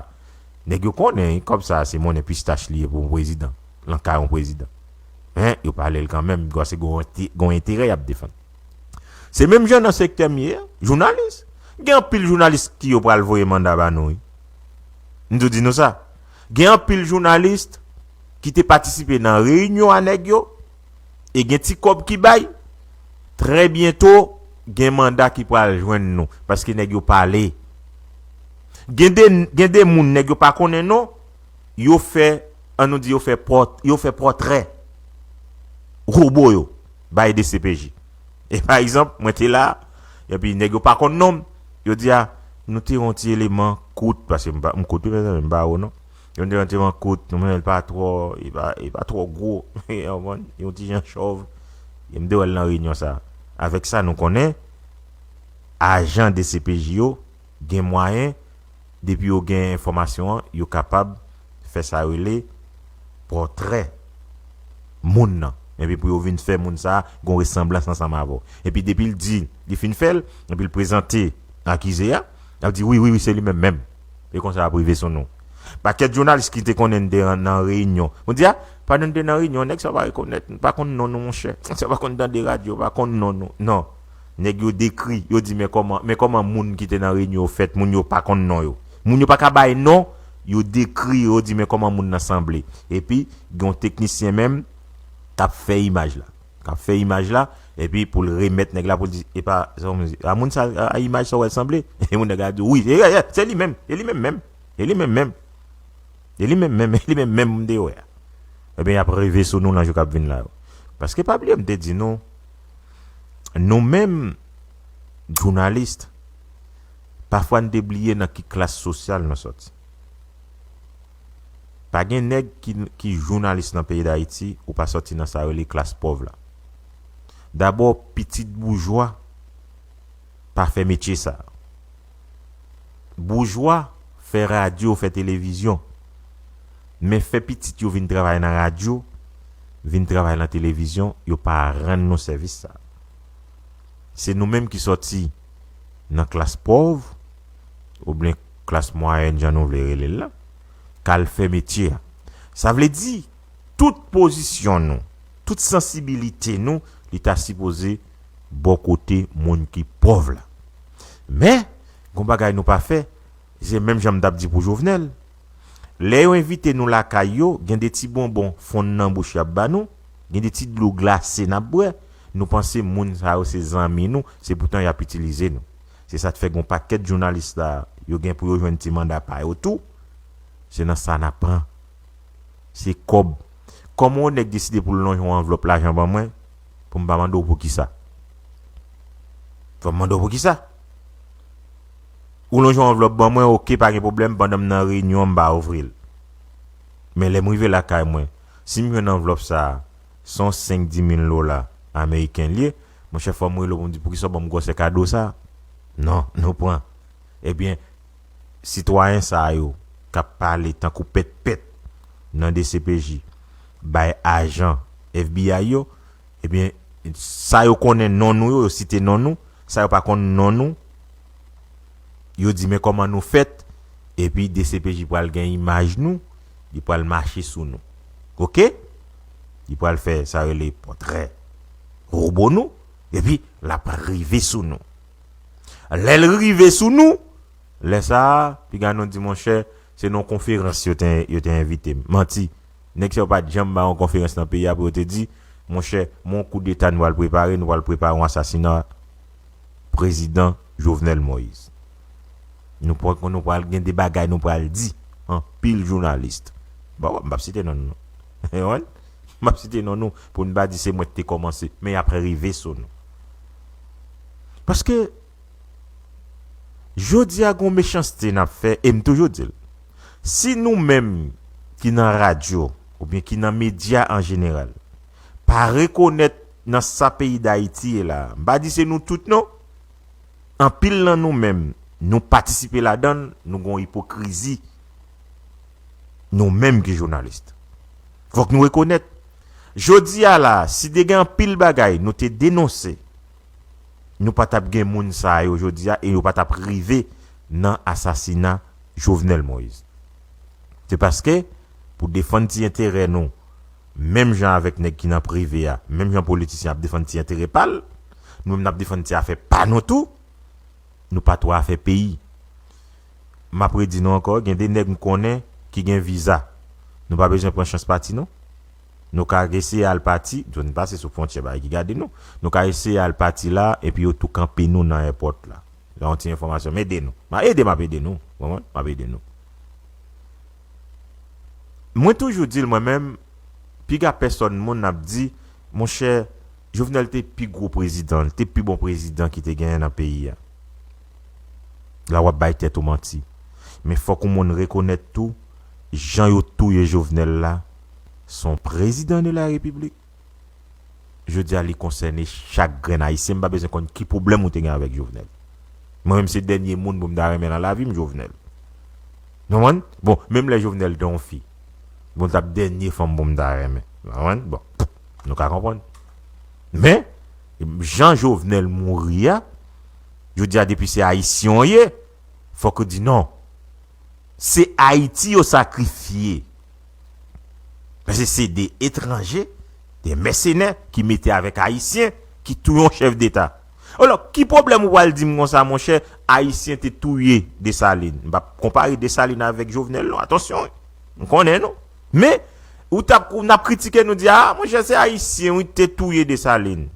Nèg yo konnen, kòb sa a se monnen pistach li ye pou yon prezidan, nan ka yon prezidan. Men, yo pale l kanmenm, paske gen yon enti-, gen yon enterè y ap defann. Se menm jan nan sektè m ye a, jounalis. Gen anpil jounalis ki yo pral voye manda ba nou, wi. M tou di nou sa. Gen anpil jounalis ki te patisipe nan reyinyon a nèg yo, e gen ti kòb ki bay. Trè byento, gen manda ki pral jwenn nou, paske nèg yo pale. Gen de, gen de moun nèg yo pa konnen non, yo fè, ann nou di yo fè pòt-, yo fè pòtrè wobo yo bay D C P J. E pa egzanp, mwen te la, epi nèg yo pa konn non m, yo di, a, nou te yon ti eleman kout, paske m pa, m kout wi, mezanmi, m pa wo non. Yo di yon ti eleman kout, nou menm li pa twò, li pa, li pa twò gwo, ou konprann? Yon ti jan chòv. E m te wè l nan reyinyon sa. Avèk sa, nou konnen, ajan D C P J yo gen mwayen, depi yo gen enfòmasyon an, yo kapab fè sa yo rele pòtrè moun nan. Epi pou yo vin fè moun sa a gon resanblans ansanm avè w. Epi depi l di, li fin fè l, epi l prezante akize a, l ap di, wi, wi, wi, se li menm menm. E konsa ap rive sou nou. Pakèt jounalis ki te konnen n te nan, nan reyinyon. Ou di, a, pandan n te nan reyinyon, nèg sa yo pa rekonèt, pa konn non nou, monchè. Nèg sa yo pa konn tande radyo, pa konn non nou. Non. Nèg yo dekri, yo di, men kòman, men kòman moun ki te nan reyinyon yo fèt, moun yo pa konn non yo. Moun yo pa ka bay non, yo dekri, yo di, men kòman moun nan sanble. Epi, gen yon teknisyen menm k ap fè imaj la. K ap fè imaj la, epi pou l remèt nèg la, pou l di, epa, sa w di, a moun sa, a, a imaj sa w wè l sanble? E moun nèg la di, wi, e, e, e, se li menm, e li menm menm, e li menm menm, e li menm menm, e li menm menm m te wè a. Ebyen, y ap rive sou nou nan jou k ap vin la yo. Paske pa bliye, m te di nou, nou menm, jounalis, pafwa n te bliye nan ki klas sosyal nou sòti. Pa gen nèg ki, ki jounalis nan peyi Dayiti, ou pa sòti nan sa yo rele klas pòv la. Dabò, pitit boujwa pa fè metye sa. Boujwa fè radyo, fè televizyon. Men fè pitit yo vin travay nan radyo, vin travay nan televizyon, yo pa rann nou sèvis sa. Se nou menm ki sòti nan klas pòv, oubyen klas mwayèn, jan nou vle rele l la, k al fè metye a. Sa vle di, tout pozisyon nou, tout sansibilite nou, li ta sipoze bò kote moun ki pòv la. Men, gon bagay nou pa fè, se menm jan m t ap di pou Jovenel. Lè yo envite nou lakay yo, gen de ti bonbon fonn nan bouch y ap ba nou, gen de ti dlo glase n ap bwè, nou panse moun sa yo se zanmi nou, se poutan y ap itilize nou. Se sa k fè gon pakèt jounalis la, yo gen pou yo jwenn ti manda pa yo tou, se nan sa n ap pran. Se kòb. Kòman yon nèg deside pou l lonje yon anvlòp lajan ban mwen, pou m pa mande w poukisa? Fò m mande w poukisa? Ou lonje yon anvlòp ban mwen, oke, pa gen pwoblèm, pandan m nan reyinyon an, m ba w vre l. Men lè m rive lakay mwen, si m jwenn anvlòp sa a, se yon senk, di mil dola ameriken l ye, monchè, fò m rele w pou m di, poukisa w ban m gwosè kado sa a? Non, nou pran. Ebyen, sitwayen sa yo k ap pale tankou pètpèt nan D C P J bay ajan F B I yo, ebyen, sa yo konnen non nou yo, yo site non nou, sa yo pa konn non nou. Yo di, men kòman nou fèt, epi D C P J pral gen imaj nou, li pral mache sou nou. Oke? Li pral fè sa rele pòtrè wobo nou, epi l ap rive sou nou. Lè l rive sou nou, lè sa a, piga nou di, monchè, se nan yon konferans yo te, yo te envite m. Manti. Nèg sa yo pa t janm bay yon konferans nan peyi a pou yo te di, monchè, men yon koudeta nou pral prepare, nou pral prepare yon asasina prezidan Jovenel Moïse. Nou pral, nou pral gen de bagay nou pral di, anpil jounalis. Bon, m p ap site non nou. Ou konprann? M p ap site non nou pou n pa di se mwen ki te kòmanse, men y ap rive sou nou. Paske, jodi a, gon mechanste n ap fè, e m toujou di l. Si nou menm ki nan radyo, oubyen ki nan medya an jeneral, pa rekonèt nan sa peyi Dayiti ye la, m pa di se nou tout non, anpil nan nou menm, nou patisipe ladan l, nou gon ipokrizi. Nou menm ki jounalis. Fòk nou rekonèt. Jodi a la, si te gen anpil bagay nou te denonse, nou pa t ap gen moun sa yo jodi a e yo pa t ap rive nan asasina Jovenel Moïse. Se paske, pou defann ti enterè nou, menm jan avèk nèg ki nan prive a, menm jan politisyen ap defann ti enterè pa l, nou menm n ap defann ti afè pa nou tou, nou pa twò afè peyi. M ap redi nou ankò, gen de nèg m konnen ki gen viza. Nou pa bezwen pran chans pati non. Nou ka eseye al pati, zòn pase sou fwontyè bagay ki gade nou. Nou ka eseye al pati la, epi yo tou kanpe nou nan èpòt la. Yon ti enfòmasyon, m ede nou. M a ede, m ap ede nou. Konprann? M ap ede nou. Mwen toujou di l mwen menm, piga pèsòn moun ap di, monchè, Jovenel te pi gwo prezidan, li te pi bon prezidan ki te genyen nan peyi a. La w ap bay tèt ou manti. Men fòk yon moun rekonèt tou, jan yo touye Jovenel la, se yon prezidan de la repiblik. Jodi a, li konsène chak grenn Ayisyen. M pa bezwen konn ki pwoblèm ou te gen avèk Jovenel. Mwen menm, se dènye moun pou m ta renmen nan lavi m, Jovenel. Ou konprann? Bon, menm lè Jovenel te yon fi, bon, l t ap dènye fanm pou m ta renmen. Ou konprann? Bon, nou ka konprann. Men, jan Jovenel mouri a, jodi a, depi se Ayisyen w ye, fòk ou di non. Se Ayiti yo sakrifye. Paske se de etranje, de mèsenè ki mete avèk Ayisyen ki touye yon chèf deta. Alò, ki pwoblèm ou pral di m konsa, monchè, Ayisyen te touye Desalin? M p ap konpare Desalin avèk Jovenel, non, atansyon, wi. M konnen, non. Men, ou t ap, ou n ap kritike nou, di, a, monchè, se Ayisyen, wi, te touye Desalin.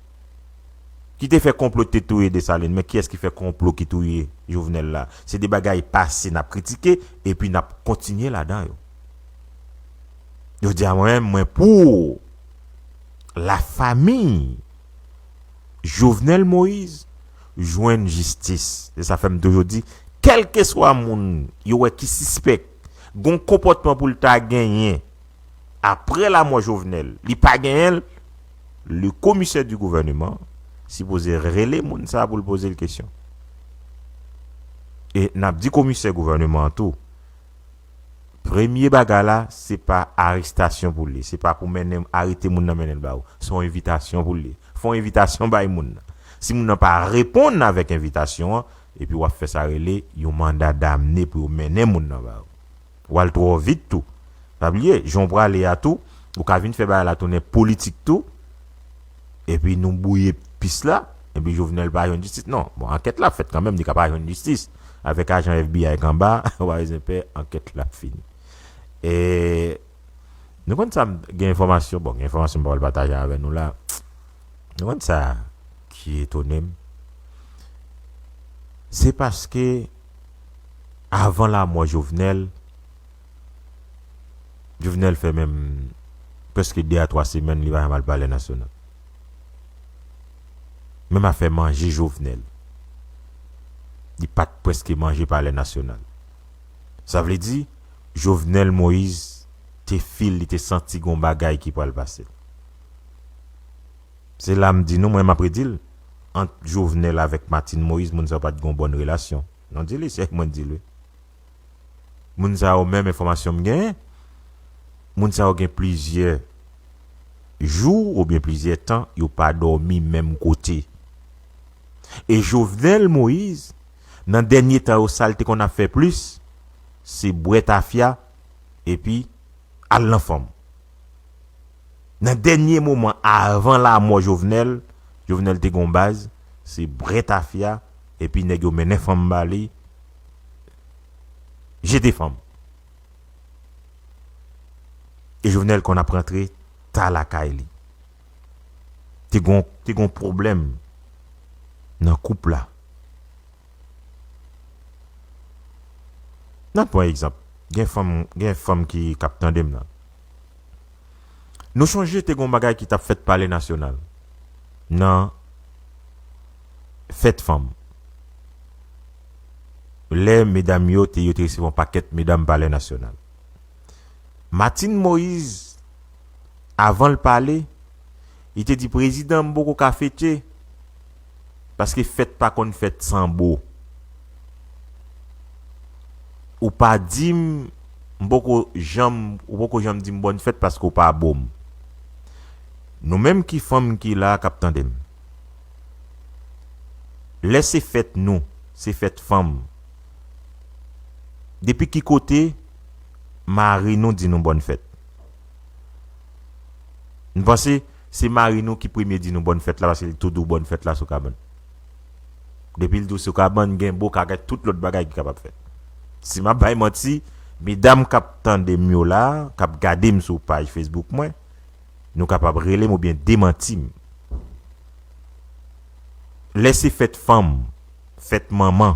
Ki te fè konplo te touye Desalin, men kiyès ki fè konplo ki touye Jovenel la? Se de bagay pase n ap kritike, epi n ap kontinye ladan yo. Yo di a mwen, mwen pou lafanmi Jovenel Moïse jwenn jistis. Se sa fè m toujou di, kèlkeswa moun yo wè ki sispèk, gon konpòtman pou l ta genyen, apre lamò Jovenel, li pa genyen l, le commissaire du gouvernement sipoze rele moun sa pou l poze l kesyon. E n ap di komisè gouvèneman an tou, premye bagay la, se pa arestasyon pou l ye, se pa pou mennen, arete moun nan mennen l ba ou. Se yon envitasyon pou l ye. Fè yon envitasyon bay moun nan. Si moun nan pa reponn avèk envitasyon an, epi w ap fè sa rele yon manda damne pou yo mennen moun nan ba ou. W al twò vit tou. Pa bliye, jan w prale a tou, ou ka vin fè bagay la tounen politik tou. Epi nou bwouye pis la, epi Jovenel pa jwenn jistis. Non, bon, ankèt la ap fèt kanmenm, li ka pa jwenn jistis. Avèk ajan F B I k anba, w pa bezwen pè, ankèt la ap fini. E, nou konn sa, m gen enfòmasyon, bon, gen enfòmasyon m pa pral pataje avè nou la. Nou konn sa ki etone m? Se paske, avan lamò Jovenel, Jovenel fè menm prèske de a twa semèn li pa janm al Palè Nasyonal. Menm afè manje Jovenel, li pa t prèske manje Palè Nasyonal. Sa vle di, Jovenel Moïse te fil, li te santi gon bagay ki pral pase. Se la m di nou, mwen m ap redi l, ant Jovenel avèk Martine Moïse, moun sa yo pa t gon bòn relasyon. Non, di li, se mwen di l, wi. Moun sa yo, menm enfòmasyon m genyen, moun sa yo gen plizyè jou oubyen plizyè tan, yo pa dòmi menm kote. E Jovenel Moïse, nan dènye tan yo, sa l te konn ap fè plis, se bwè tafya epi al nan fanm. Nan dènye moman, avan lamò Jovenel, Jovenel te gon baz, se bwè tafya, epi nèg yo mennen fanm ba li, jete fanm. E Jovenel konn ap rantre ta lakay li. Te gon, te gon pwoblèm nan koup la. N ap pran egzanp. Gen fanm, gen fanm ki k ap tande m nan. Nou chonje te gon bagay ki t ap fèt Palè Nasyonal nan fèt fanm. Lè medam yo te, yo te resevwa yon pakèt medam Palè Nasyonal. Martine Moïse, avan l pale, li te di, "Prezidan, m poko ka fete, paske fèt pa konn fèt san bo. Ou pa di m, m poko janm, ou poko janm di m bòn fèt paske w pa bo m." Nou menm ki fanm ki la k ap tande m, lè se fèt nou, se fèt fanm, depi ki kote mari nou di nou bòn fèt? M panse se mari nou ki premye di nou bòn fèt la, paske li tou di w bòn fèt la sou kabann. Depi l di w sou kabann, gen bo, ka gen tout lòt bagay ki kapab fèt. Si m ap bay manti, medam k ap tande m yo la, k ap gade m sou paj Facebook mwen, nou kapab rele m oubyen demanti m. Lè se fèt fanm, fèt manman,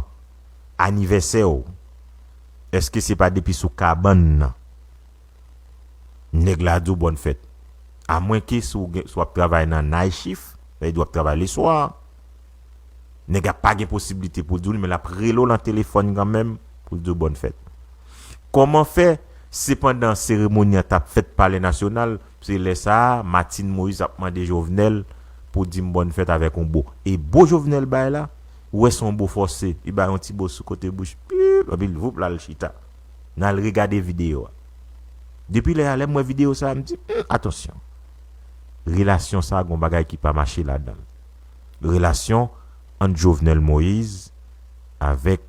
anivèsè w, èske se pa depi sou kabann nan nèg la di w bòn fèt? Amwenke si w gen, si w ap travay nan night shift, sa vle di w ap travay leswa, nèg la pa gen posiblite pou l di w li, men l ap rele w nan telefòn kanmenm pou l di w bòn fèt. Kòman fè, se pandan seremoni an t ap fèt Palè Nasyonal, se lè sa a, Martine Moïse ap mande Jovenel pou di m bòn fèt avèk yon bo. E bo Jovenel bay la, ou wè se yon bo fòse, li bay yon ti bo sou kote bouch, pip, epi l voup l al chita. N al regade videyo a. Depi lè a, lè m wè videyo sa a, m di, "Hmm, atansyon." Relasyon sa a, gon bagay ki pa mache ladan l. Relasyon ant Jovenel Moïse avèk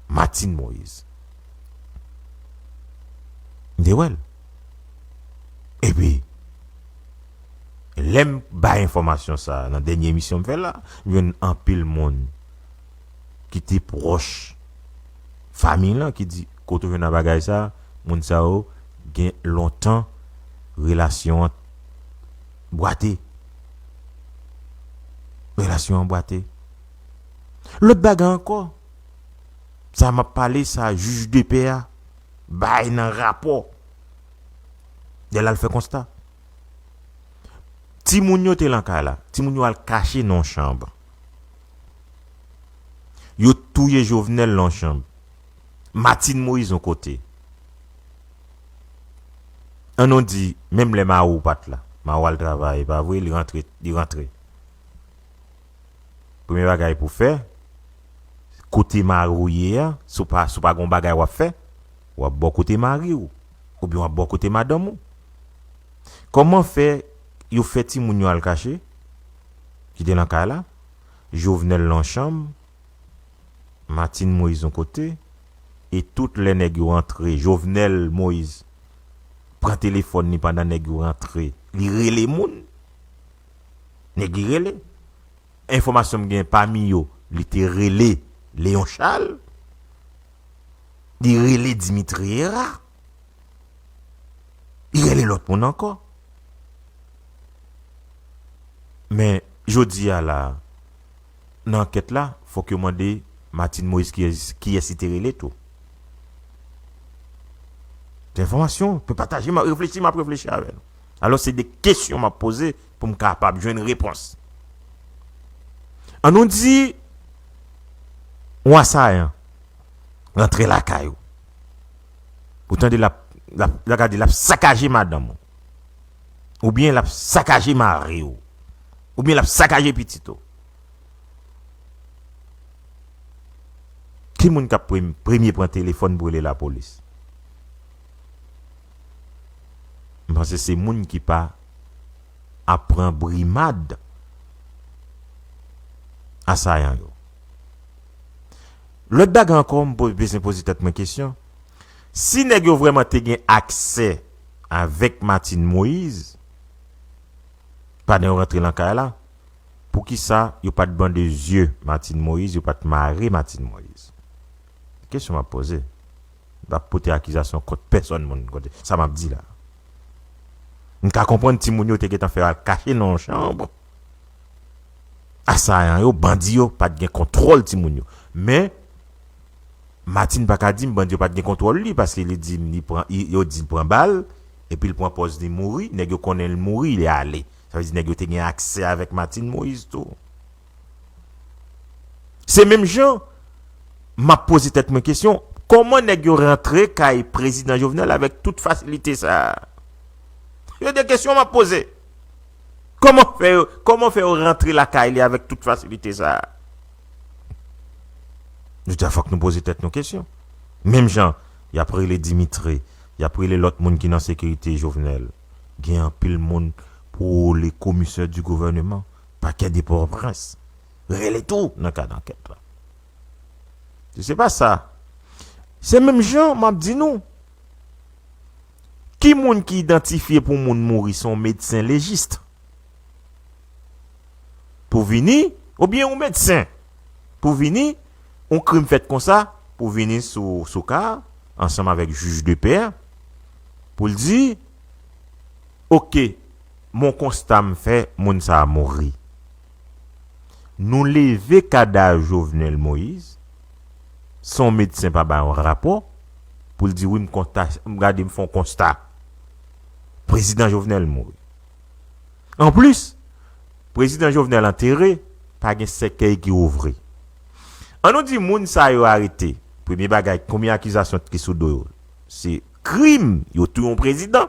Martine Moïse. M te wè l. Epi, lè m bay enfòmasyon sa a nan dènye emisyon m fè la, m jwenn anpil moun ki te pwòch fanmi lan ki di, "Kote w jwenn nan bagay sa a?" Moun sa yo gen lontan relasyon an bwate. Relasyon an bwate. Lòt bagay ankò, sa m ap pale, sa jij de pè a bay nan rapò. Lè l al fè konsta. Timoun yo te lan kay la. Timoun yo al kache nan yon chanm. Yo touye Jovenel nan yon chanm. Martine Moïse yon kote. An nou di, menm lè mari w pa t la. Mari w al travay, pa vre, li rantre, li rantre. Premye bagay pou fè, kote mari w ye a, si w pa, si w pa gon bagay w ap fè, w ap bò kote mari w, oubyen w ap bò kote madanm ou. Kòman fè yo fè timoun yo al kache, ki te lan kay la, Jovenel lan chanm, Martine Moïse yon kote, e tout lè nèg yo rantre, Jovenel Moïse pran telefòn li pandan nèg yo rantre, li rele moun, nèg li rele. Enfòmasyon m gen pami yo, li te rele Léon Charles, li rele Dimitri Hérard, li rele lòt moun ankò. Men, jodi a la, nan ankèt la, fòk yo mande Martine Moïse kiyès, kiyès li te rele tou. Se enfòmasyon, pe pataje, m ap reflechi, m ap reflechi avè nou. Alò, se de kesyon m ap poze pou m kapab jwenn repons. An nou di, yon asayan rantre lakay ou. Ou tande l ap, l ap, l ap gade, l ap sakaje madanm ou. Oubyen l ap sakaje mari w. Oubyen l ap sakaje pitit ou. Ki moun k ap prem-, premye pran telefòn pou rele lapolis? M panse se moun ki pa ap pran brimad asayan yo. Lòt bagay ankò, m po- bezwen poze tèt mwen kesyon. Si nèg yo vrèman te gen aksè avèk Martine Moïse, pandan yo rantre nan kay la, poukisa yo pa t bande zye Martine Moïse, yo pa t mare Martine Moïse? Kesyon m ap poze. M p ap pote akizasyon kont pèsòn moun kote sa m ap di la. M ka konprann timoun yo te gentan fè al kache nan yon chanm. Asayan yo, bandi yo, pa t gen kontwòl timoun yo. Men, Martine pa ka di m bandi yo pa t gen kontwòl li, paske li di m li pran, i- yo di l pran bal, epi l pran pòz li mouri, nèg yo konnen l mouri, li ale. Sa vle di nèg yo te gen aksè avèk Martine Moïse tou. Se menm jan, m ap poze tèt mwen kesyon, kòman nèg yo rantre kay prezidan Jovenel avèk tout fasilite sa a? Se de kesyon m ap poze. Kòman fè yo, kòman fè yo rantre lakay li avèk tout fasilite sa a? Nou di fòk nou poze tèt nou kesyon. Menm jan, y ap rele Dimitri, y ap rele lòt moun ki nan sekirite Jovenel. Gen anpil moun pou le commissaire du gouvernement, parquet de Port-au-Prince. Rele tou nan kad ankèt la. Se pa sa. Se menm jan, m ap di nou. Ki moun ki idantifye pou moun mouri se yon medsen lejis? Pou vini, oubyen yon medsen? Pou vini, yon krim fèt konsa, pou vini sou, sou ka, ansanm avèk jij de pè, pou l di, oke, mon konsta m fè, moun sa a mouri. Nou leve kadav Jovenel Moïse, se yon medsen pa bay yon rapò, pou l di, wi, m konsta, m gade, m fè yon konsta. Prezidan Jovenel mouri. Anplis, prezidan Jovenel antere, pa gen sèkèy ki ouvri. An nou di moun sa yo arete, premye bagay, premye akizasyon ki sou do yo, se krim, yo touye yon prezidan.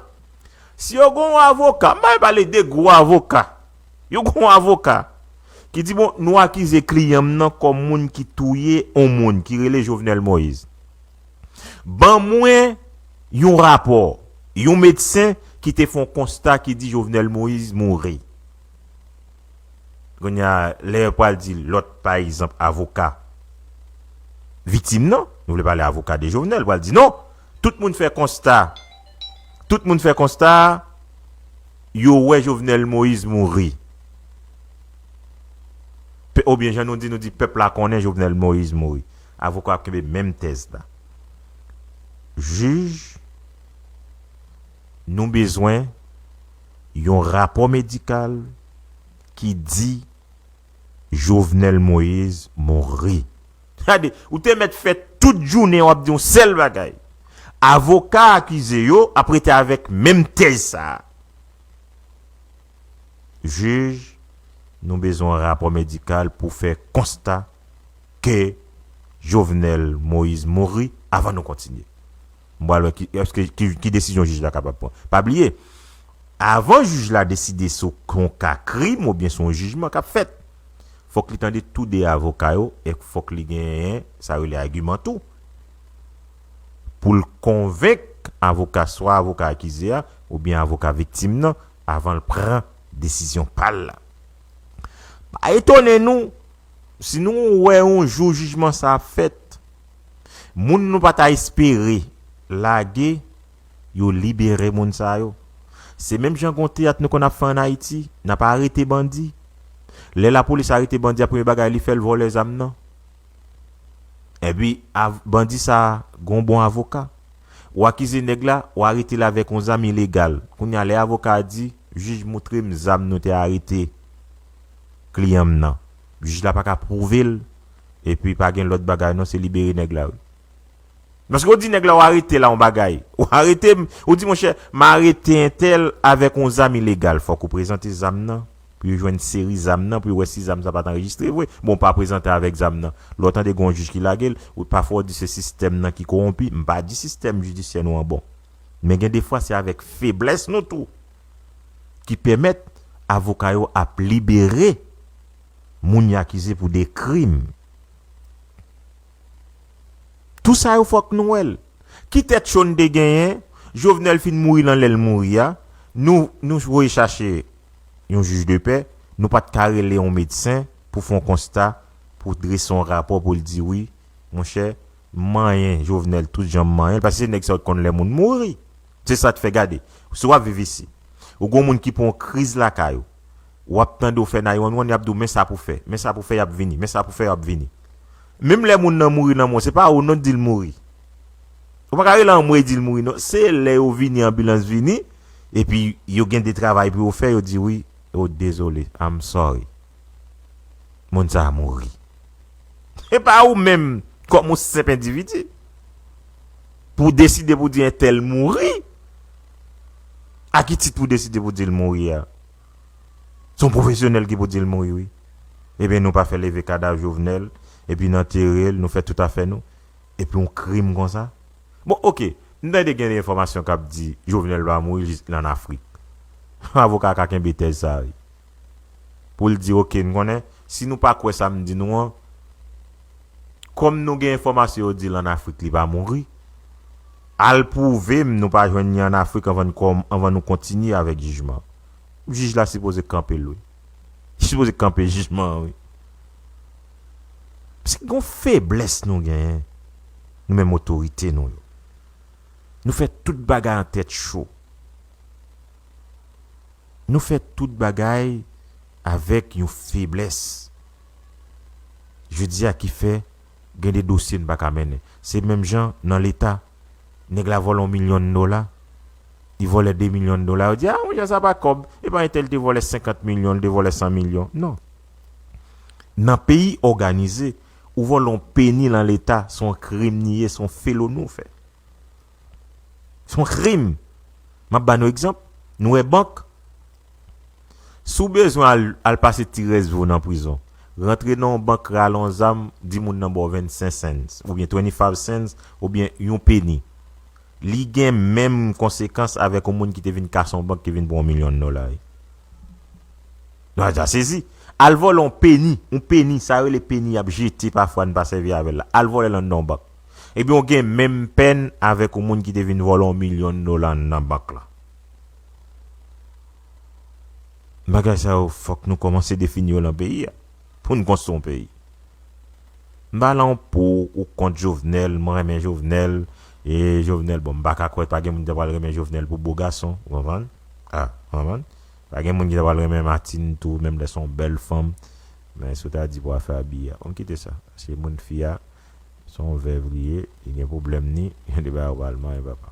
Si yo gen yon avoka, m pa pale de gwo avoka. Yo gen yon avoka ki di, bon, nou akize kliyan m nan kòm moun ki touye yon moun ki rele Jovenel Moïse. Ban mwen yon rapò, yon medsen ki te fè yon konsta ki di Jovenel Moïse mouri. Kounye a, lè yo pral di lòt, pa egzanp, avoka viktim nan, nou vle pale avoka de Jovenel, pral di non, tout moun fè konsta, tout moun fè konsta, yo wè Jovenel Moïse mouri. Pe- Oubyen jan nou di, nou di pèp la konnen Jovenel Moïse mouri. Avoka ap kenbe menm tèz la. Jij, nou bezwen yon rapò medikal ki di Jovenel Moïse mouri. Gade, ou te mèt fè tout jounen w ap di yon sèl bagay. Avoka akize yo ap rete avèk menm tèz sa a. Jij, nou bezwen yon rapò medikal pou fè konsta ke Jovenel Moïse mouri avan nou kontinye. M pral wè ki, èske, ki, ki desizyon jij la kapab pran. Pa bliye, avan jij la deside sou yon ka krim oubyen sou yon jijman k ap fèt, fòk li tande tou de avoka yo e fòk li genyen sa yo rele agiman tou. Pou l konvenk avoka, swa avoka akize a oubyen avoka viktim nan, avan l pran desizyon pa l la. Pa etone nou si nou wè yon jou jijman sa ap fèt, moun nou pa ta espere lage, yo libere moun sa yo. Se menm jan gon teyat nou konn ap fè ann Ayiti, n ap arete bandi. Lè lapolis arete bandi a, premye bagay li fè, l vòlè zam nan. Epi, av- bandi sa a, gon bon avoka. Ou akize nèg la, ou arete l avèk yon zam ilegal. Kounye a, lè avoka a di, jij, moutre m zam nou te arete kliyan m nan. Jij la pa ka pwouve l, epi pa gen lòt bagay non, se libere nèg la, wi. Paske ou di nèg la, ou arete la yon bagay. Ou arete m, ou di, monchè, m arete entèl avèk yon zam ilegal. Fòk ou prezante zam nan, pou yo jwenn seri zam nan, pou yo wè si zam sa pa t anrejistre vre. Bon, ou pa prezante avèk zam nan. Lè w tande gen yon jij ki lage l, ou pafwa w di se sistèm nan ki kowonpi. M pa di sistèm jidisyè nou an bon. Men gen defwa se avèk feblès nou tou ki pèmèt avoka yo ap libere moun y akize pou de krim. Tou sa yo fòk nou wè l. Ki tèt cho n te genyen, Jovenel fin mouri lan lè l mouri a, nou, nou voye chache yon jij de pè, nou pa t ka rele yon medsen pou fè yon konsta pou drese yon rapò pou l di wi, monchè, m manyen Jovenel tout jan m manyen l, paske se nèg sa yo ki konn lè moun mouri. Se sa k fè, gade, si w ap viv isi, ou gen yon moun ki pran yon kriz lakay ou, w ap tande w fè nine one one, y ap di w men sa pou fè, men sa pou fè, y ap vini, men sa pou fè, y ap vini. Menm lè moun nan mouri nan mò, se pa ou non di l mouri. Ou pa ka rele anmwe di l mouri non. Se lè yo vini, anbilans vini, epi yo gen de travay pou yo fè, yo di wi, oh dezole, I'm sorry. Moun sa a mouri. E pa ou menm, kòm yon senp endividi, pou w deside pou di entèl mouri. A ki tit pou w deside pou di l mouri a? Se yon pwofesyonèl ki pou di l mouri, wi. Ebyen, nou pa fè leve kadav Jovenel, epi n antere l, nou fè tout afè nou, epi yon krim konsa. Bon, oke, m tande gen de enfòmasyon k ap di Jovenel pa mouri, jis l ann Afrik. Avoka a ka kenbe tèz sa a, wi. Pou l di, oke, n konnen, si nou pa kwè sa m di nou an, kòm nou gen enfòmasyon yo di l ann Afrik, li pa mouri, al pwouve m nou pa jwenn li ann Afrik anvan n kòm-, anvan nou kontinye avèk jijman. Jij la sipoze kanpe l, wi. Li sipoze kanpe jijman an, wi. Paske gen yon feblès nou genyen, nou menm otorite nou yo. Nou fè tout bagay an tèt cho. Nou fè tout bagay avèk yon feblès. Jodi a ki fè gen de dosye n pa ka mennen. Se menm jan nan Leta. Nèg la vòlè yon milyon dola. Li vòlè de milyon dola. Yo di, a, monchè, sa pa kòb. E pa entèl te vòlè senkant milyon, li te vòlè san milyon. Non. Nan peyi òganize, ou vòlè yon peni nan Leta, se yon krim li ye, se yon feloni w fè. Se yon krim. M ap ba nou egzanp. Nou wè bank. Si w bezwen al, al pase ti rès vi w nan prizon, rantre nan yon bank, rale yon zam, di moun nan ba w vennsenk cents, oubyen twenty-five cents, oubyen yon peni. Li gen menm konsekans avèk yon moun ki te vin kase yon bank ki vin pran yon milyon dola, wi. Nou a deja sezi. Al vòlè yon peni, yon peni, sa yo rele peni y ap jete pafwa, n pa sèvi avè l la. Al vòlè l anndan yon bank. Ebyen, w gen menm pèn avèk yon moun ki te vin vòlè yon milyon dola anndan bank la. Bagay sa yo, fòk nou kòmanse defini yo nan peyi a, pou n konstwi yon peyi. M pa la pou ou kont Jovenel, mwen renmen Jovenel, e Jovenel, bon, m pa ka kwè pa gen moun ki ta pral renmen Jovenel pou bo gason, ou konprann? A, ou konprann? Pa gen moun ki ta pral renmen Martine tou, menm lè se yon bèl fanm. Men si w ta di pou afè abiye a, bon, kite sa. Se moun fi a, se yon vèv li ye, li gen pwoblèm ni, gen de bagay ou pral manyen, papa.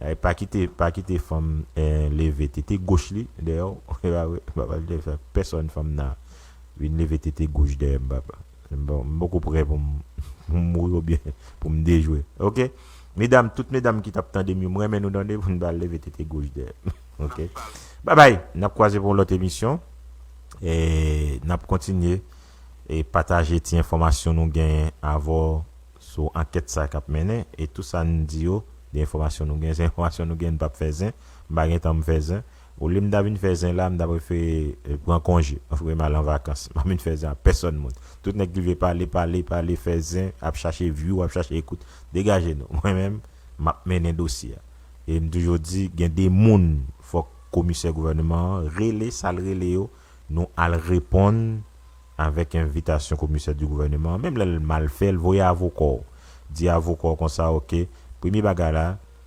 Ay, pa kite, pa kite fanm, eh, leve tete goch li dèyè w. E pa vre, papa li te fè pèsòn fanm nan vin leve tete goch dèyè m, papa. M bon, m poko prè pou m, pou m mouri oubyen pou m dejwe. Oke? Medam, tout medam ki t ap tande m yo, m renmen nou tande pou n pa leve tete goch dèyè m. Oke? Babay, n ap kwaze pou yon lòt emisyon. E n ap kontinye e pataje ti enfòmasyon nou genyen avè w sou ankèt sa k ap mennen. E tou sa n di yo, de enfòmasyon nou genyen, se enfòmasyon nou genyen, n p ap fè zen. M pa gen tan m fè zen. Olye m ta vin fè zen la, m ta prefere, eh, pran konje, anfre m al an vakans. M pa vin fè zen a pèsòn moun. Tout nèg ki vle pale, pale, pale, fè zen, ap chache view, ap chache ekout. Degaje nou. Mwen menm, m ap mennen dosye a. E m toujou di, gen de moun, fòk komisè gouvènman an rele, sa l rele yo, nou al reponn avèk envitasyon komisè di gouvènman an. Menm lè l mal fè l, voye avoka w. Di avoka w konsa, oke, premye bagay la,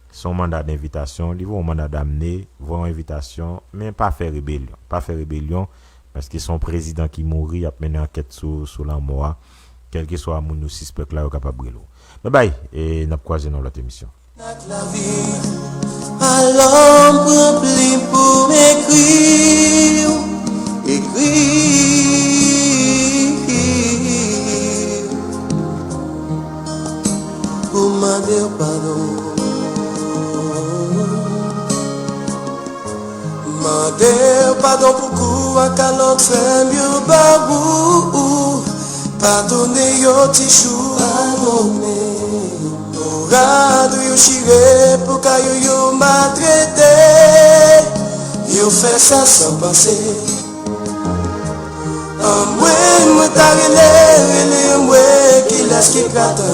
se yon manda denvitasyon, li voye yon manda damne, voye yon envitasyon, men pa fè rebelyon. Pa fè rebelyon, paske se yon prezidan ki mouri, y ap mennen ankèt sou, sou lanmò a. Kèlkeswa moun yo sispèk la, yo kapab rele w. Babay, e n ap kwaze nan lòt emisyon. Ak lavi, alò m pran plim pou m ekri w, ekri w, pou m mande w padon. Mande w padon pou kou ak kalòt fè m yo ba ou. Padone yo ti jou. Padone. Pou rad ou yo chire, pou kay ou yo maltrete. Yo fè sa san panse. Anmwe, mwen ta rele, rele anmwe, kilès ki pral tann.